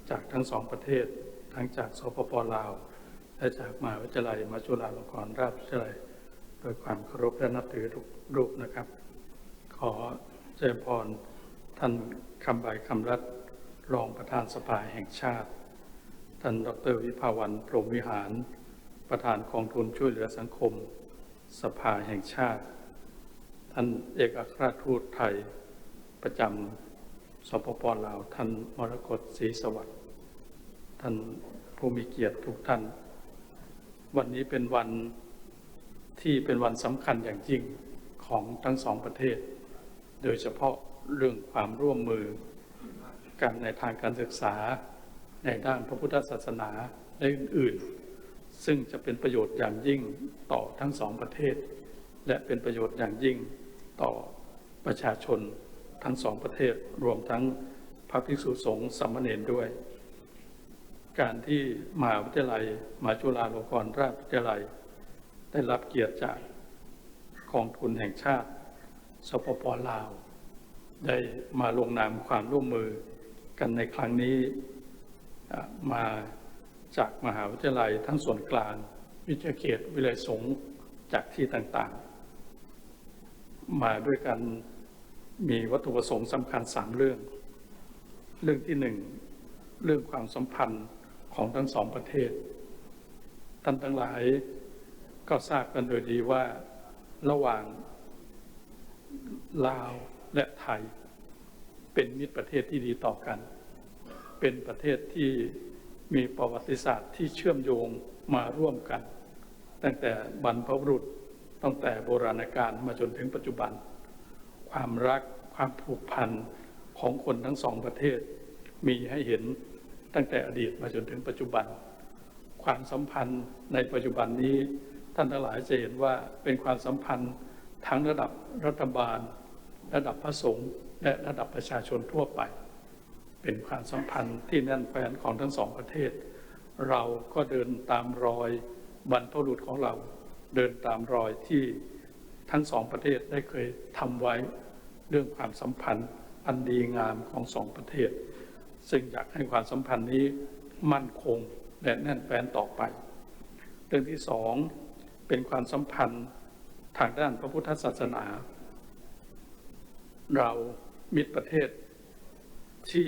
ຈາກທັງສອງປະເທດ, ທັງຈາກ ສປປ ລາວ ແລະ ຈາກມະຫາວິທະຍາໄລມະຫາຈຸລາລົງກອນລາຊະວິທະຍາໄລ ດ້ວຍຄວາມເຄົາລົບ ແລະ ນັບຖືທຸກຮູບນະຄັບ. ຂໍຈະເລີນພອນທ່ານ ຄຳໃບ ຄຳລັດ ຮອງປະທານສະພາແຫ່ງຊາດ, ທ່ານ ດອກເຕີ ວິພາວັນ ພົມວິຫານ ປະທານກອງທຶນຊ່ວຍເຫຼືອສັງຄົມ ສະພາແຫ່ງຊາດ, ທ່ານເອກອັກຄະລັດທູດໄທປະຈຳ ສປປ ລາວ, ທ່ານ ມໍລະກົດ ສີສະຫວັດ, ທ່ານຜູ້ມີກຽດທຸກທ່ານ, ວັນນີ້ເປັນວັນທີ່ເປັນວັນສຳຄັນຢ່າງຍິ່ງຂອງທັງສອງປະເທດ, ໂດຍສະເພາະເລື່ອງຄວາມຮ່ວມມືກັນໃນທາງການສຶກສາ, ໃນດ້ານພະພຸດທະສາສະໜາ ແລະ ອື່ນໆ. ຊຶ່ງຈະເປັນປະໂຫຍດຢ່າງຍິ່ງຕໍ່ທັງສອງປະເທດ ແລະ ເປັນປະໂຫຍດຢ່າງຍິ່ງຕໍ່ປະຊາຊົນທັງສອງປະເທດ, ລວມທັງພະພິກສຸສົງສາມະເນນດ້ວຍ. ການທີ່ມະຫາວິທະຍາໄລມະຫາຈຸລາລົງກອນລາດວິທະຍາໄລ ໄດ້ຮັບກຽດຈາກກອງທຶນແຫ່ງຊາດ ສປປ ລາວ ໄດ້ມາລົງນາມຄວາມຮ່ວມມືກັນໃນຄັ້ງນີ້ ເອີ່ ມາຈາກມະຫາວິທະຍາໄລທັງສ່ວນກາງ, ວິທະຍາເຂດ, ວິທະຍາໄລສົງ ຈາກທີ່ຕ່າງໆ ມາດ້ວຍກັນ ມີວັດຖຸປະສົງສຳຄັນສາມເລື່ອງ. ເລື່ອງທີໜຶ່ງ ເລື່ອງຄວາມສຳພັນຂອງທັງສອງປະເທດ. ທ່ານທັງຫຼາຍກໍຊາບກັນໂດຍດີວ່າ ລະຫວ່າງລາວ ແລະ ໄທ ເປັນມິດປະເທດທີ່ດີຕໍ່ກັນ, ເປັນປະເທດທີ່ມີປະຫວັດຕິສາດທີ່ເຊື່ອມໂຍງມາຮ່ວມກັນ ຕັ້ງແຕ່ບັນພະບຸລຸດ, ຕັ້ງແຕ່ໂບລານະການມາຈົນເຖິງປັດຈຸບັນ. ຄວາມລັກ, ຄວາມຜູກພັນຂອງຄົນທັງສອງປະເທດ ມີໃຫ້ເຫັນຕັ້ງແຕ່ອະດີດມາຈົນເຖິງປັດຈຸບັນ. ຄວາມສຳພັນໃນປັດຈຸບັນນີ້ ທ່ານທັງຫຼາຍຈະເຫັນວ່າເປັນຄວາມສຳພັນທັງລະດັບລັດຖະບານ, ລະດັບພະສົງ ແລະ ລະດັບປະຊາຊົນທົ່ວໄປ. ເປັນຄວາມສຳພັນທີ່ແໜ້ນແຟ້ນຂອງທັງສອງປະເທດ. ເຮົາກໍເດີນຕາມຮອຍບັນພະບຸລຸດຂອງເຮົາ, ເດີນຕາມຮອຍທີ່ທັງສອງປະເທດໄດ້ເຄີຍທຳໄວ້ ເລື່ອງຄວາມສຳພັນອັນດີງາມຂອງສອງປະເທດ, ເຊິ່ງຢາກໃຫ້ຄວາມສຳພັນນີ້ໝັ້ນຄົງ ແລະ ແໜ້ນແຟ້ນຕໍ່ໄປ. ເລື່ອງທີສອງ ເປັນຄວາມສຳພັນທາງດ້ານພະພຸດທະສາສະໜາ. ເຮົາມິດປະເທດ ທີ່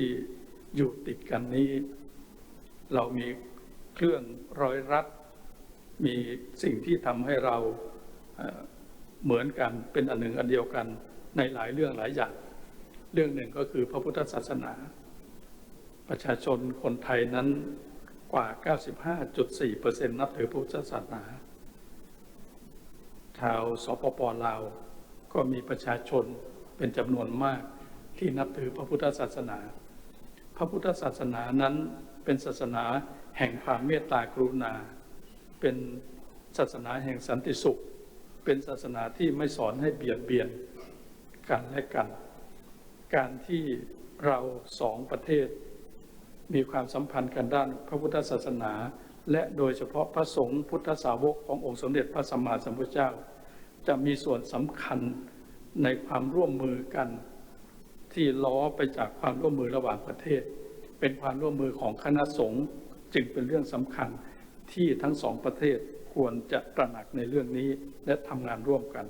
ຢູ່ຕິດກັນນີ້ ເຮົາມີເຄື່ອງຮ້ອຍລັດ, ມີສິ່ງທີ່ທຳໃຫ້ເຮົາ ເອີ່ ເໝືອນກັນ, ເປັນອັນໜຶ່ງອັນດຽວກັນໃນຫຼາຍເລື່ອງຫຼາຍຢ່າງ. ເລື່ອງໜຶ່ງກໍຄືພະພຸດທະສາສະໜາ. ປະຊາຊົນຄົນໄທນັ້ນກວ່າເກົ້າສິບຫ້າຈຸດສີ່ເປີເຊັນ ນັບຖືພະພຸດທະສາສະໜາ. ຊາວ ສປປ ລາວ ກໍມີປະຊາຊົນເປັນຈຳນວນມາກທີ່ນັບຖືພະພຸດທະສາສະໜາ. ພະພຸດທະສາສະໜານັ້ນເປັນສາສະໜາແຫ່ງຄວາມເມດຕາກະລຸນາ, ເປັນສາສະໜາແຫ່ງສັນຕິສຸກ, ເປັນສາສະໜາທີ່ໄມ່ສອນໃຫ້ບຽດບຽນກັນແລະກັນ. ການທີ່ເຮົາສອງປະເທດມີຄວາມສຳພັນກັນດ້ານພະພຸດທະສາສະໜາ ແລະ ໂດຍສະເພາະພະສົງພຸດທະສາວົກຂອງອົງສົມເດັດພະສຳມາສຳພຸດທະເຈົ້າ ຈະມີສ່ວນສຳຄັນໃນຄວາມຮ່ວມມືກັນທີ່ລໍ້ໄປຈາກຄວາມຮ່ວມມືລະຫວ່າງປະເທດ, ເປັນຄວາມຮ່ວມມືຂອງຄະນະສົງ, ຈຶ່ງເປັນເລື່ອງສຳຄັນທີ່ທັງສອງປະເທດຄວນຈະຕະໜັກໃນເລື່ອງນີ້ ແລະ ທຳງານຮ່ວມກັນ.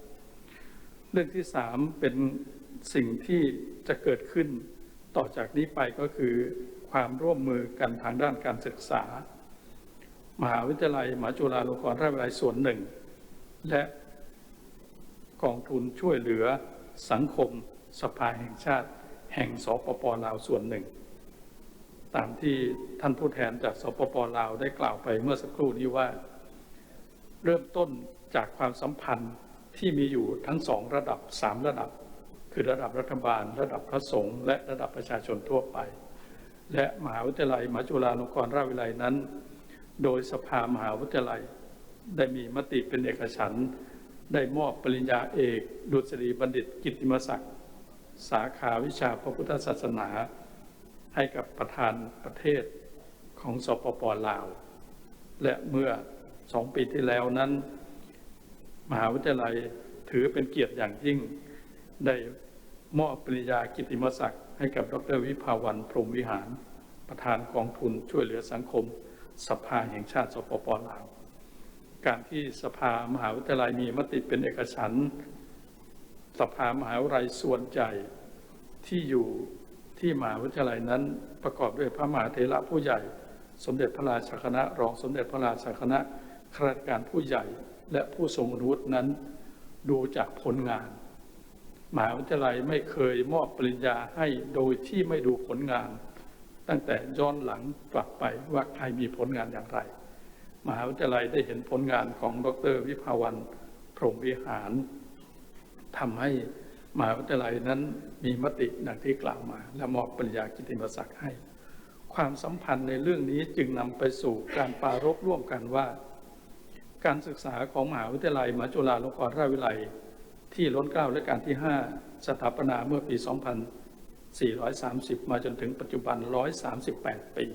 ເລື່ອງທີສາມ ເປັນສິ່ງທີ່ຈະເກີດຂຶ້ນຕໍ່ຈາກນີ້ໄປ ກໍຄືຄວາມຮ່ວມມືກັນທາງດ້ານການສຶກສາ. ມະຫາວິທະຍາໄລມະຫາຈຸລາລົງກອນລາດວິທະຍາໄລສ່ວນໜຶ່ງ ແລະ ກອງທຶນຊ່ວຍເຫຼືອສັງຄົມສະພາແຫ່ງຊາດແຫ່ງ ສປປ ລາວ ສ່ວນໜຶ່ງ. ຕາມທີ່ທ່ານຜູ້ແທນຈາກ ສປປ ລາວ ໄດ້ກ່າວໄປເມື່ອສັກຄรู่ນີ້ວ່າ ເລີ່ມຕົ້ນຈາກຄວາມສຳພັນທີ່ມີຢູ່ທັງສອງລະດັບ, ສາມລະດັບ, ຄືລະດັບລັດຖະບານ, ລະດັບພະສົງ ແລະ ລະດັບປະຊາຊົນທົ່ວໄປ ແລະ ມະຫາວິທະຍາໄລມະຫາຈຸລາລົງກອນລາດວິທະຍາໄລນັ້ນ ໂດຍສະພາມະຫາວິທະຍາໄລໄດ້ມີມະຕິເປັນເອກະສັນ ໄດ້ມອບປະລິນຍາເອກ ດຸດສະດີບັນດິດ ກິດຕິມະສັກ ສາຂາວິຊາພະພຸດທະສາສະໜາ ໃຫ້ກັບປະທານປະເທດຂອງ ສປປ ລາວ ແລະ ເມື່ອສອງປີທີ່ແລ້ວນັ້ນ ມະຫາວິທະຍາໄລຖືເປັນກຽດຢ່າງຍິ່ງ ໄດ້ມອບປະລິນຍາກິດຕິມະສັກໃຫ້ກັບ ດຣ ວິພາວັນ ພົມວິຫານ ປະທານກອງທຶນຊ່ວຍເຫຼືອສັງຄົມ ສະພາແຫ່ງຊາດ ສປປ ລາວ. ການທີ່ສະພາມະຫາວິທະຍາໄລມີມະຕິເປັນເອກະສັນ ສະພາມະຫາວິທະຍາໄລສ່ວນໃຫຍ່ທີ່ຢູ່ທີ່ມະຫາວິທະຍາໄລນັ້ນ ປະກອບດ້ວຍພະມະຫາເຖລະຜູ້ໃຫຍ່, ສົມເດັດພະລາຊາຄະນະ, ຮອງສົມເດັດພະລາຊາຄະນະ, ຂ້າລາຊະການຜູ້ໃຫຍ່ ແລະ ຜູ້ຊົງຄຸນວຸດນັ້ນ ດູຈາກຜົນງານ. ມະຫາວິທະຍາໄລໄມ່ເຄີຍມອບປະລິນຍາໃຫ້ໂດຍທີ່ໄມ່ດູຜົນງານ ຕັ້ງແຕ່ຍ້ອນຫຼັງກັບໄປວ່າໃຄມີຜົນງານຢ່າງໃດ. ມະຫາວິທະຍາໄລໄດ້ເຫັນຜົນງານຂອງ ດຣ ວິພາວັນ ພົມວິຫານ ທຳໃຫ້ມະຫາວິທະຍາໄລນັ້ນມີມະຕິດັ່ງທີ່ກ່າວມາ ແລະ ມອບປະລິນຍາກິດຕິມະສັກໃຫ້. ຄວາມສຳພັນໃນເລື່ອງນີ້ຈຶ່ງນຳໄປສູ່ການປາລົບຮ່ວມກັນວ່າ ການສຶກສາຂອງມະຫາວິທະຍາໄລມະຫາຈຸລາລົງກອນລາດວິທະຍາໄລ ທີ່ລົ້ນເກົ້າ ແລະ ການທີຫ້າ ສະຖາປະນາເມື່ອປີສອງພັນສີ່ຮ້ອຍສາມສິບ ມາຈົນເຖິງປັດຈຸບັນ ຮ້ອຍສາມສິບແປດປີ.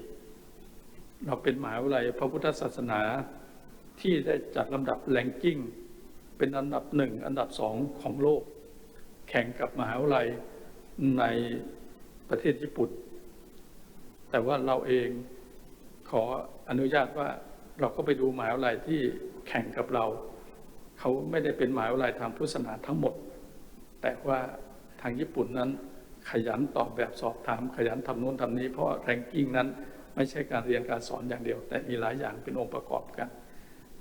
เราเป็นมหาวิทยาลัยพระพุทธศาสนาที่ได้จัดลำดับ ranking เป็นอันดับหนึ่ง อันดับสองของโลก แข่งกับมหาวิทยาลัยในประเทศญี่ปุ่น แต่ว่าเราเองขออนุญาตว่าเราก็ไปดูมหาวิทยาลัยที่แข่งกับเรา เขาไม่ได้เป็นมหาวิทยาลัยทางพุทธศาสนาทั้งหมด แต่ว่าทางญี่ปุ่นนั้นขยันตอบแบบสอบถาม ขยันทำโน้นทำนี้ เพราะ ranking นั้นไม่ใช่การเรียนการสอนอย่างเดียว แต่มีหลายอย่างเป็นองค์ประกอบกัน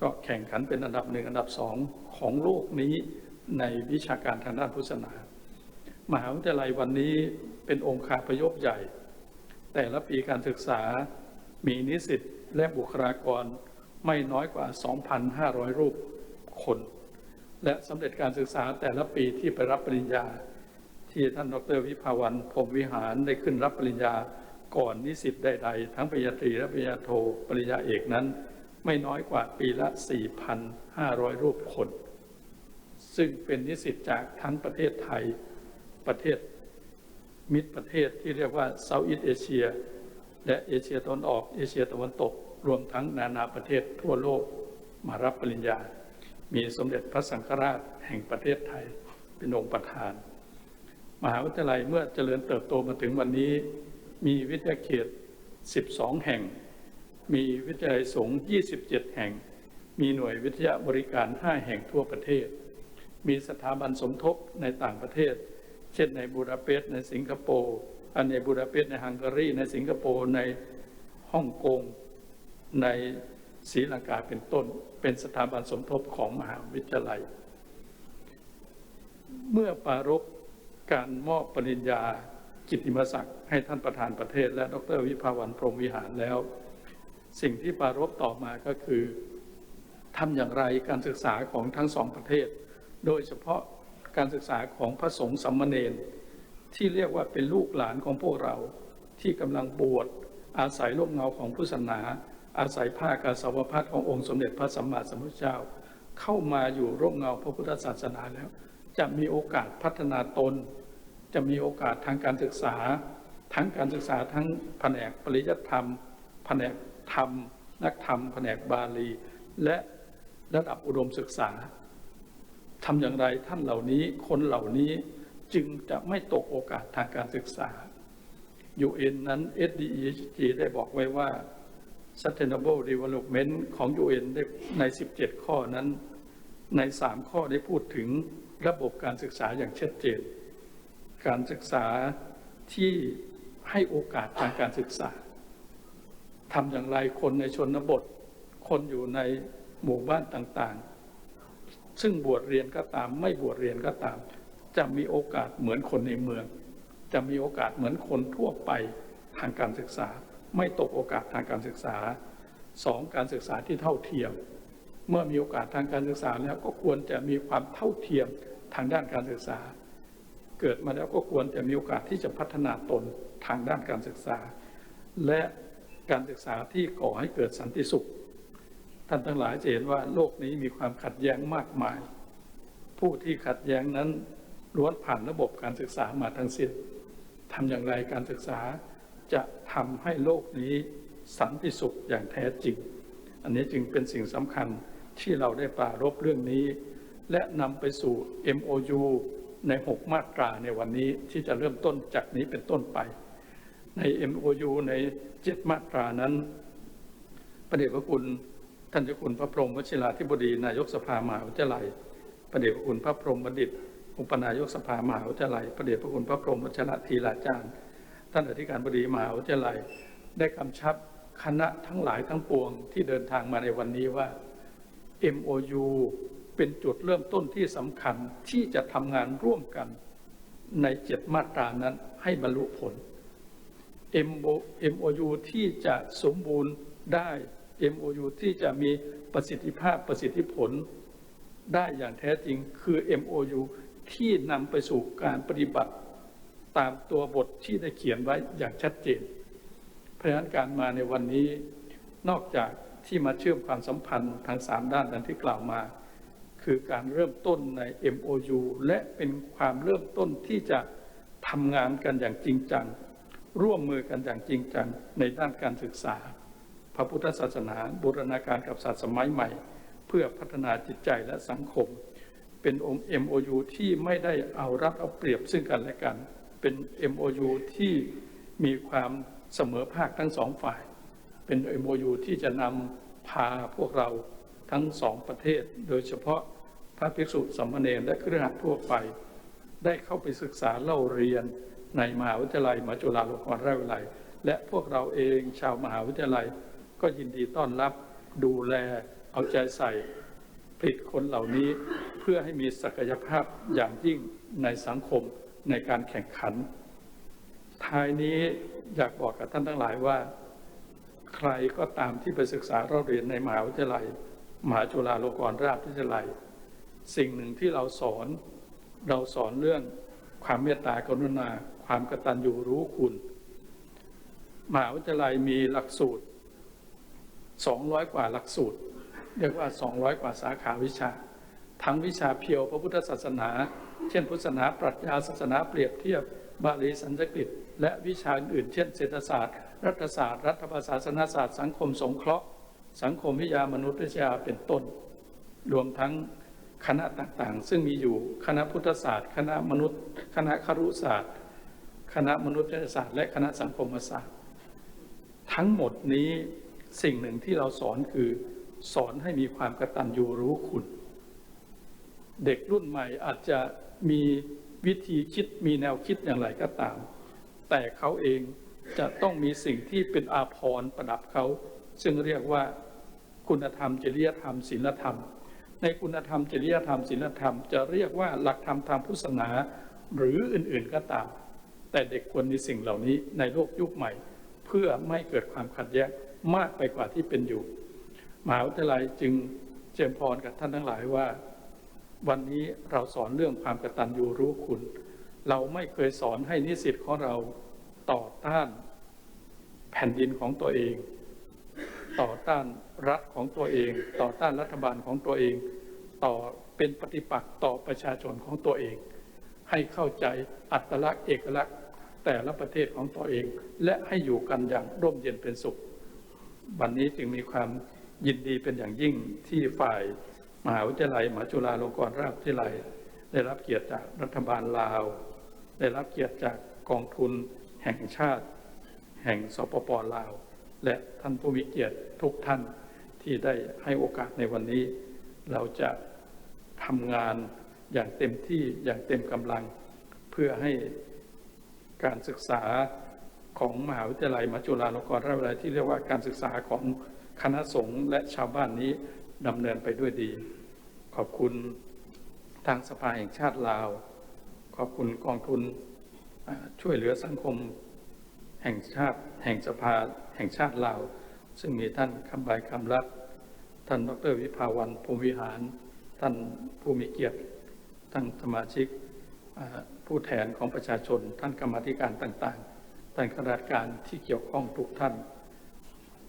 ก็แข่งขันเป็นอันดับหนึ่ง อันดับสองของโลกนี้ในวิชาการทางด้านพุทธศาสนา มหาวิทยาลัยวันนี้เป็นองคาพยพใหญ่ แต่ละปีการศึกษามีนิสิตและบุคลากรไม่น้อยกว่า สองพันห้าร้อย รูปคน และสำเร็จการศึกษาแต่ละปีที่ไปรับปริญญา ที่ท่านดอกเตอร์วิภาวัน พรหมวิหาร ได้ขึ้นรับปริญญาก่อนนิสิตใดๆ ทั้งปริญญาตรีและปริญญาโท ปริญญาเอกนั้น ไม่น้อยกว่าปีละ สี่พันห้าร้อย รูปคน ซึ่งเป็นนิสิตจากทั้งประเทศไทย ประเทศมิตรประเทศที่เรียกว่า Southeast Asia และเอเชียตะวันออก เอเชียตะวันตก รวมทั้งนานาประเทศทั่วโลกมารับปริญญา มีสมเด็จพระสังฆราชแห่งประเทศไทยเป็นองค์ประธาน มหาวิทยาลัยเมื่อเจริญเติบโตมาถึงวันนี้ มีวิทยาเขต สิบสอง แห่ง มีวิทยาลัยสงฆ์ ยี่สิบเจ็ด แห่ง มีหน่วยวิทยาบริการ ห้า แห่งทั่วประเทศ มีสถาบันสมทบในต่างประเทศ เช่นในบูดาเปสต์ ในสิงคโปร์ อ่า ในบูดาเปสต์ ในฮังการี ในสิงคโปร์ ในฮ่องกง ในศรีลังกา เป็นต้น เป็นสถาบันสมทบของมหาวิทยาลัย เมื่อปรารภการมอบปริญญากิตติมศักดิ์ให้ท่านประธานประเทศ และดอกเตอร์วิภาวัน พรหมวิหาร แล้ว สิ่งที่ปรารภต่อมาก็คือ ทำอย่างไรการศึกษาของทั้งสองประเทศ โดยเฉพาะการศึกษาของพระสงฆ์สามเณร ที่เรียกว่าเป็นลูกหลานของพวกเรา ที่กำลังบวชอาศัยร่มเงาของพุทธศาสนา อาศัยผ้ากาสาวพัสต์ขององค์สมเด็จพระสัมมาสัมพุทธเจ้า เข้ามาอยู่ร่มเงาพระพุทธศาสนาแล้ว จะมีโอกาสพัฒนาตน จะมีโอกาสทางการศึกษา ทั้งการศึกษาทั้งแผนกปริยัติธรรม แผนกธรรม นักธรรม แผนกบาลี และระดับอุดมศึกษา ทำอย่างไรท่านเหล่านี้ คนเหล่านี้จึงจะไม่ตกโอกาสทางการศึกษา ยูเอ็น นั้น เอสดีจี ได้บอกไว้ว่า Sustainable Development ของ ยูเอ็น ได้ใน สิบเจ็ด ข้อนั้น ใน สาม ข้อได้พูดถึงระบบการศึกษาอย่างชัดเจน การศึกษาที่ให้โอกาสทางการศึกษา ทำอย่างไรคนในชนบท คนอยู่ในหมู่บ้านต่างๆ ซึ่งบวชเรียนก็ตาม ไม่บวชเรียนก็ตาม จะมีโอกาสเหมือนคนในเมือง จะมีโอกาสเหมือนคนทั่วไปทางการศึกษา ไม่ตกโอกาสทางการศึกษา สอง การศึกษาที่เท่าเทียม เมื่อมีโอกาสทางการศึกษาแล้วก็ควรจะมีความเท่าเทียมทางด้านการศึกษา เกิดมาแล้วก็ควรจะมีโอกาสที่จะพัฒนาตนทางด้านการศึกษา และการศึกษาที่ก่อให้เกิดสันติสุข ท่านทั้งหลายจะเห็นว่าโลกนี้มีความขัดแย้งมากมาย ผู้ที่ขัดแย้งนั้นล้วนผ่านระบบการศึกษามาทั้งสิ้น ทำอย่างไรการศึกษาจะทำให้โลกนี้สันติสุขอย่างแท้จริง อันนี้จึงเป็นสิ่งสำคัญที่เราได้ปรารภเรื่องนี้ และนำไปสู่ เอ็มโอยู ใน หก มาตราในวันนี้ที่จะเริ่มต้นจากนี้เป็นต้นไป ใน เอ็มโอยู ใน เจ็ด มาตรานั้น พระเดชพระคุณท่านเจ้าคุณพระพรหมวชิราธิบดีนายกสภามหาวิทยาลัย พระเดชพระคุณพระพรหมบัณฑิต อุปนายกสภามหาวิทยาลัย พระเดชพระคุณพระพรหมวัชรธีราจารย์ ท่านอธิการบดีมหาวิทยาลัย ได้กำชับคณะทั้งหลายทั้งปวงที่เดินทางมาในวันนี้ว่า เอ็มโอยู เป็นจุดเริ่มต้นที่สำคัญที่จะทำงานร่วมกันใน เจ็ด มาตรานั้นให้บรรลุผล เอ็มโอยู ที่จะสมบูรณ์ได้ เอ็มโอยู ที่จะมีประสิทธิภาพประสิทธิผลได้อย่างแท้จริง คือ เอ็มโอยู ที่นำไปสู่การปฏิบัติตามตัวบทที่ได้เขียนไว้อย่างชัดเจน เพราะฉะนั้นการมาในวันนี้ นอกจากที่มาเชื่อมความสัมพันธ์ทั้งสามด้านดังที่กล่าวมา คือการเริ่มต้นใน เอ็มโอยู และเป็นความเริ่มต้นที่จะทำงานกันอย่างจริงจัง ร่วมมือกันอย่างจริงจังในด้านการศึกษา พระพุทธศาสนา บูรณาการกับศาสตร์สมัยใหม่ เพื่อพัฒนาจิตใจและสังคม เป็น เอ็มโอยู ที่ไม่ได้เอารัดเอาเปรียบซึ่งกันและกัน เป็น เอ็มโอยู ที่มีความเสมอภาคทั้งสองฝ่าย เป็น เอ็มโอยู ที่จะนำพาพวกเราทั้งสองประเทศ โดยเฉพาะพระภิกษุสามเณรและคฤหัสถ์ทั่วไป ได้เข้าไปศึกษาเล่าเรียนในมหาวิทยาลัยมหาจุฬาลงกรณราชวิทยาลัย และพวกเราเองชาวมหาวิทยาลัยก็ยินดีต้อนรับ ดูแล เอาใจใส่ ผลิตคนเหล่านี้เพื่อให้มีศักยภาพอย่างยิ่งในสังคมในการแข่งขัน ท้ายนี้อยากบอกกับท่านทั้งหลายว่า ใครก็ตามที่ไปศึกษาเล่าเรียนในมหาวิทยาลัยมหาจุฬาลงกรณราชวิทยาลัย สิ่งหนึ่งที่เราสอน เราสอนเรื่องความเมตตากรุณา ความกตัญญูรู้คุณ มหาวิทยาลัยมีหลักสูตร สองร้อยกว่าหลักสูตร เรียกว่า สองร้อยกว่าสาขาวิชา ทั้งวิชาเพียวพระพุทธศาสนา เช่น พุทธศาสนาปรัชญา ศาสนาเปรียบเทียบ บาลี สันสกฤต และวิชาอื่นๆ เช่น เศรษฐศาสตร์ รัฐศาสตร์ รัฐประศาสนศาสตร์ สังคมสงเคราะห์ สังคมวิทยา มนุษยวิทยา เป็นต้น รวมทั้งคณะต่างๆ ซึ่งมีอยู่ คณะพุทธศาสตร์ คณะมนุษย์ คณะครุศาสตร์ คณะมนุษยศาสตร์ และคณะสังคมศาสตร์ ทั้งหมดนี้สิ่งหนึ่งที่เราสอนคือสอนให้มีความกตัญญูรู้คุณ เด็กรุ่นใหม่อาจจะมีวิธีคิด มีแนวคิดอย่างไรก็ตาม แต่เขาเองจะต้องมีสิ่งที่เป็นอาภรณ์ประดับเขา ซึ่งเรียกว่าคุณธรรม จริยธรรม ศีลธรรม ในคุณธรรม จริยธรรม ศีลธรรม จะเรียกว่าหลักธรรมทางพุทธศาสนา หรืออื่นๆก็ตาม แต่เด็กควรมีสิ่งเหล่านี้ในโลกยุคใหม่ เพื่อไม่ให้เกิดความขัดแย้งมากไปกว่าที่เป็นอยู่ มหาวิทยาลัยจึงเจริญพรกับท่านทั้งหลายว่า วันนี้เราสอนเรื่องความกตัญญูรู้คุณ เราไม่เคยสอนให้นิสิตของเราต่อต้านแผ่นดินของตัวเอง ต่อต้านรัฐของตัวเอง ต่อต้านรัฐบาลของตัวเอง ต่อ เป็นปฏิปักษ์ต่อประชาชนของตัวเอง ให้เข้าใจอัตลักษณ์เอกลักษณ์แต่ละประเทศของตัวเอง และให้อยู่กันอย่างร่มเย็นเป็นสุข วันนี้จึงมีความยินดีเป็นอย่างยิ่งที่ฝ่ายมหาวิทยาลัยมหาจุฬาลงกรณราชวิทยาลัย ได้รับเกียรติจากรัฐบาลลาว ได้รับเกียรติจากกองทุนแห่งชาติ แห่ง สปป ลาว และท่านผู้มีเกียรติทุกท่านที่ได้ให้โอกาสในวันนี้ เราจะทำงานอย่างเต็มที่ อย่างเต็มกำลัง เพื่อให้การศึกษาของมหาวิทยาลัยมหาจุฬาลงกรณราชวิทยาลัย ที่เรียกว่าการศึกษาของคณะสงฆ์และชาวบ้านนี้ดำเนินไปด้วยดี ขอบคุณทางสภาแห่งชาติลาว ขอบคุณกองทุน อ่า ช่วยเหลือสังคมแห่งชาติ แห่งสภาแห่งชาติลาว ซึ่งมีท่าน คำใบ คำลัด ท่าน ดอกเตอร์ วิภาวัลย์ พรหมวิหาร ท่านผู้มีเกียรติ ท่านสมาชิก อ่า ผู้แทนของประชาชน ท่านกรรมาธิการต่างๆ ท่านข้าราชการที่เกี่ยวข้องทุกท่าน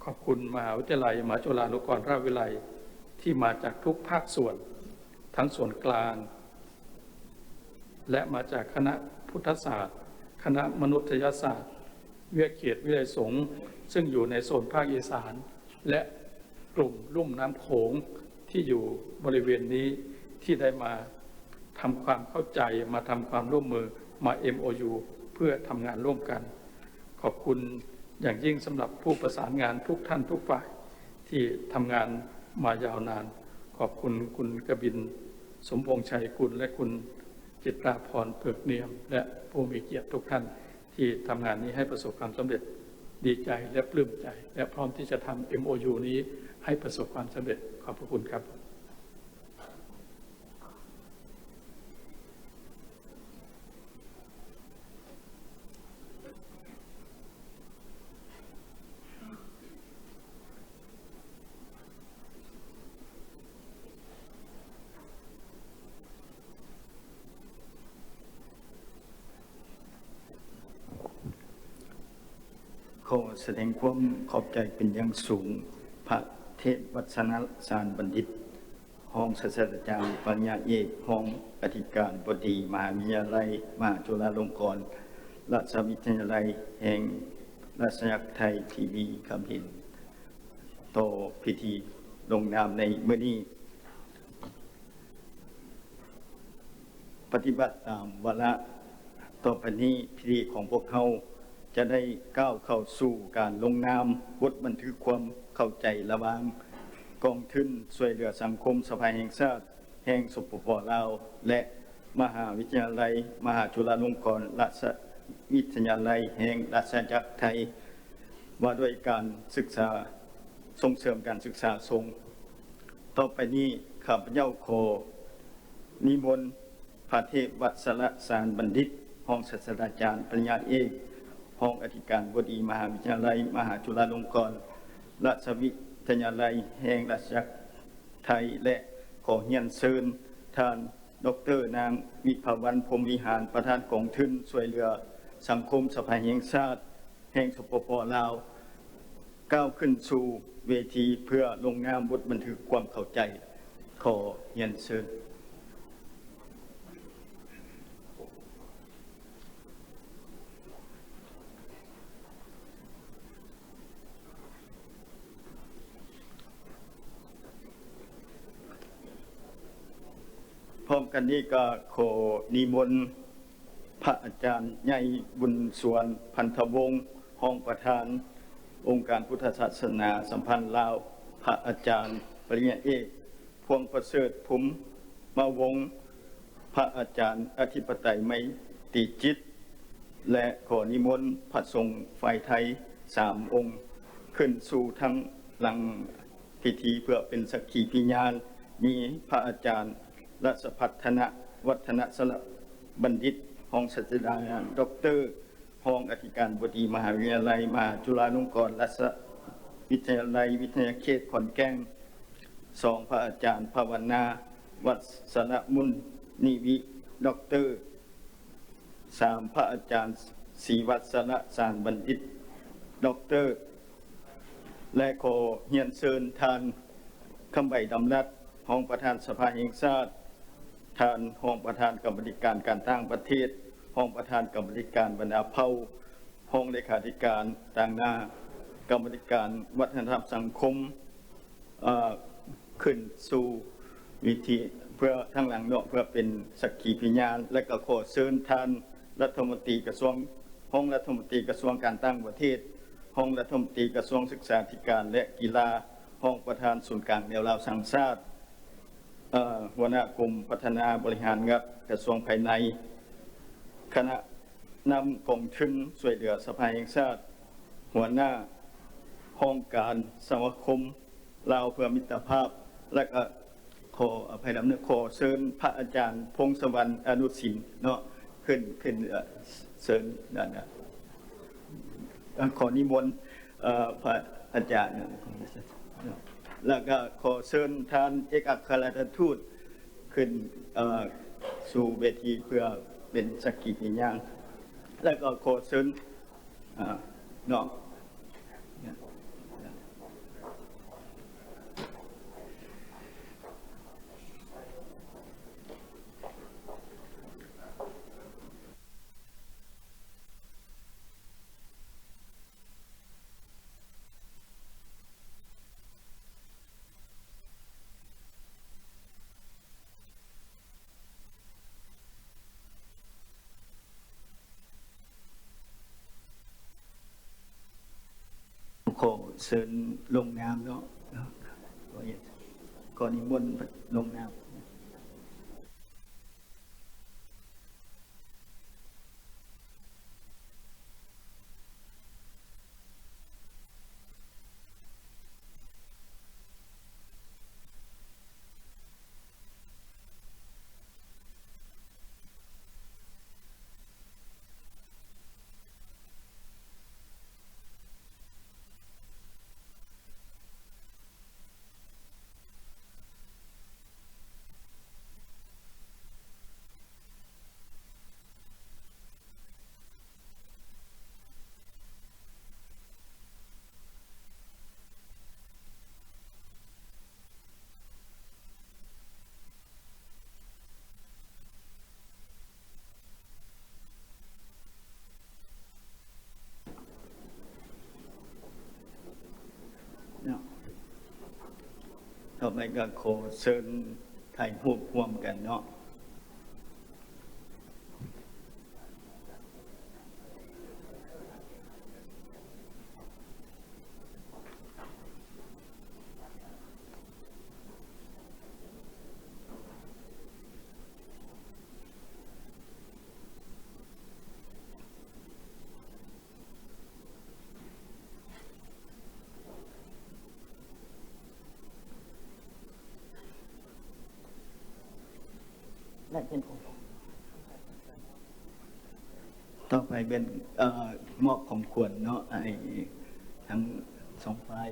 ขอบคุณมหาวิทยาลัยมหาจุฬาลงกรณราชวิทยาลัย ที่มาจากทุกภาคส่วน ทั้งส่วนกลาง และมาจากคณะพุทธศาสตร์ คณะมนุษยศาสตร์ วิทยาเขตวิทยาลัยสงฆ์ ซึ่งอยู่ในโซนภาคอีสาน และกลุ่มลุ่มน้ำโขงที่อยู่บริเวณนี้ ที่ได้มาทำความเข้าใจ มาทำความร่วมมือ มา เอ็มโอยู เพื่อทำงานร่วมกัน ขอบคุณอย่างยิ่งสำหรับผู้ประสานงานทุกท่านทุกฝ่ายที่ทำงานมายาวนาน ขอบคุณคุณกบิน สมพงษ์ชัยกุล และคุณจิตราพร เผือกเนียม และผู้มีเกียรติทุกท่านที่ทำงานนี้ให้ประสบความสำเร็จ ดีใจและปลื้มใจ และพร้อมที่จะทำ เอ็มโอยู นี้ให้ประสบความสำเร็จ ขอบพระคุณครับ ขอแสดงความขอบใจเป็นอย่างสูง พระเทพวัฒนสารบัณฑิต รองศาสตราจารย์ปริญญาเอก รองอธิการบดีมหาวิทยาลัยมหาจุฬาลงกรณราชวิทยาลัยแห่งราชอาณาจักรไทย ที่มีความเห็น ຕໍ່ພິທີລົງນາມໃນມື້ນີ້. ປະຕິບັດຕາມວາລະ. ຕໍ່ໄປນີ້ພິທີຂອງພວກເຮົາຈະໄດ້ກ້າວເຂົ້າສູ່ການລົງນາມບົດບັນທຶກຄວາມເຂົ້າໃຈລະຫວ່າງກອງທຶນຊ່ວຍເຫຼືອສັງຄົມສະພາແຫ່ງຊາດ ແຫ່ງ ສປປ ລາວ ແລະ ມະຫາວິທະຍາໄລມະຫາຈຸລາລົງກອນລາຊະວິທະຍາໄລແຫ່ງລາຊະອານາຈັກໄທ ວ່າດ້ວຍການສຶກສາ ສົ່ງເສີມການສຶກສາສົ່ງ. ຕໍ່ໄປນີ້ ຂ້າພະເຈົ້າຂໍນິມົນ ພະເທບວັດສະລະ ສານບັນດິດ ຮອງສາດສະດາຈານ ປະລິນຍາເອກ ຮອງອະທິການບໍດີມະຫາວິທະຍາໄລມະຫາຈຸລາລົງກອນລາຊະວິທະຍາໄລແຫ່ງລາຊະອານາຈັກໄທ ແລະ ຂໍຮຽນເຊີນທ່ານ ດອກເຕີ ນາງ ວິພາວັນ ພົມວິຫານ ປະທານກອງທຶນຊ່ວຍເຫຼືອສັງຄົມສະພາແຫ່ງຊາດ ແຫ່ງ ສປປ ລາວ ກ້າວຂຶ້ນສູ່ເວທີເພື່ອລົງນາມບົດບັນທຶກຄວາມເຂົ້າໃຈ. ຂໍຮຽນເຊີນ. ພ້ອມກັນນີ້ກໍຂໍນິມົນພະອາຈານໃຫຍ່ ບຸນສວນ ພັນທະວົງ ຮອງປະທານອົງການພຸດທະສາສະໜາສຳພັນລາວ, ພະອາຈານປະລິນຍາເອກ ພວງປະເສີດ ພູມມະວົງ, ພະອາຈານອະທິປະໄຕ ໄມຕີຈິດ ແລະ ຂໍນິມົນພະສົງຝ່າຍໄທສາມອົງ ຂຶ້ນສູ່ທາງຫຼັງພິທີເພື່ອເປັນສັກຂີພິຍານ ມີພະອາຈານ ລັດສະພັດ ທະນະວັດທະນະສະລະບັນດິດ ຮອງສາດສະດາຈານ ດອກເຕີ ຮອງອະທິການບໍດີມະຫາວິທະຍາໄລມະຫາຈຸລາລົງກອນລາຊະວິທະຍາໄລ ວິທະຍາເຂດຂອນແກ່ນ, ສອງ ພະອາຈານ ພາວະນາ ວັດສະລະມຸນນິວິ ດອກເຕີ, ສາມ ພະອາຈານ ສີວັດສະລະ ສານບັນດິດ ດອກເຕີ ແລະ ຂໍຮຽນເຊີນທ່ານ ຄຳໃບ ດຳລັດ ຮອງປະທານສະພາແຫ່ງຊາດ, ທ່ານຮອງປະທານກຳມາທິການການຕ່າງປະເທດ, ຮອງປະທານກຳມາທິການບັນດາເຜົ່າ, ຮອງເລຂາທິການຕາງໜ້າກຳມາທິການວັດທະນະທຳສັງຄົມ, ເອີ ຂຶ້ນສູ່ເວທີເພື່ອທາງຫຼັງເນາະ ເພື່ອເປັນສັກຂີພິຍານ ແລະ ກໍຂໍເຊີນທ່ານລັດຖະມົນຕີກະຊວງ ຮອງລັດຖະມົນຕີກະຊວງການຕ່າງປະເທດ, ຮອງລັດຖະມົນຕີກະຊວງສຶກສາທິການ ແລະ ກິລາ, ຮອງປະທານສູນກາງແນວລາວສ້າງຊາດ, ເອີ ຫົວໜ້າກົມພັດທະນາບໍລິຫານງານກະຊວງພາຍໃນ, ຄະນະນຳກອງທຶນຊ່ວຍເຫຼືອສະພາແຫ່ງຊາດ, ຫົວໜ້າຫ້ອງການສະມາຄົມລາວເພື່ອມິດຕະພາບ ແລະ ກໍ ຂໍອະໄພນຳເດີ ຂໍເຊີນພະອາຈານ ພົງສະຫວັນ ອະນຸສິນ ເນາະ ຂຶ້ນ ຂຶ້ນ ເອີ ເຊີນ ນັ້ນນະ ຂໍນິມົນ ເອີ ພະອາຈານ ແລ້ວກໍຂໍເຊີນທ່ານເອກອັກຄະລັດຖະທູດຂຶ້ນ ເອີ ສູ່ເວທີເພື່ອເປັນສັກຂີພິຍານ ແລ້ວກໍຂໍເຊີນ ເນາະ. ຂໍເຊີນລົງນາມເນາະ ຂໍນິມົນລົງນາມ. ຕໍ່ໄປກໍຂໍເຊີນຖ່າຍຮູບຮ່ວມກັນເນາະ. ຕໍ່ໄປເປັນ ເອີ ມອບຂອງຂວັນເນາະ ໃຫ້ທັງສອງຝ່າຍ.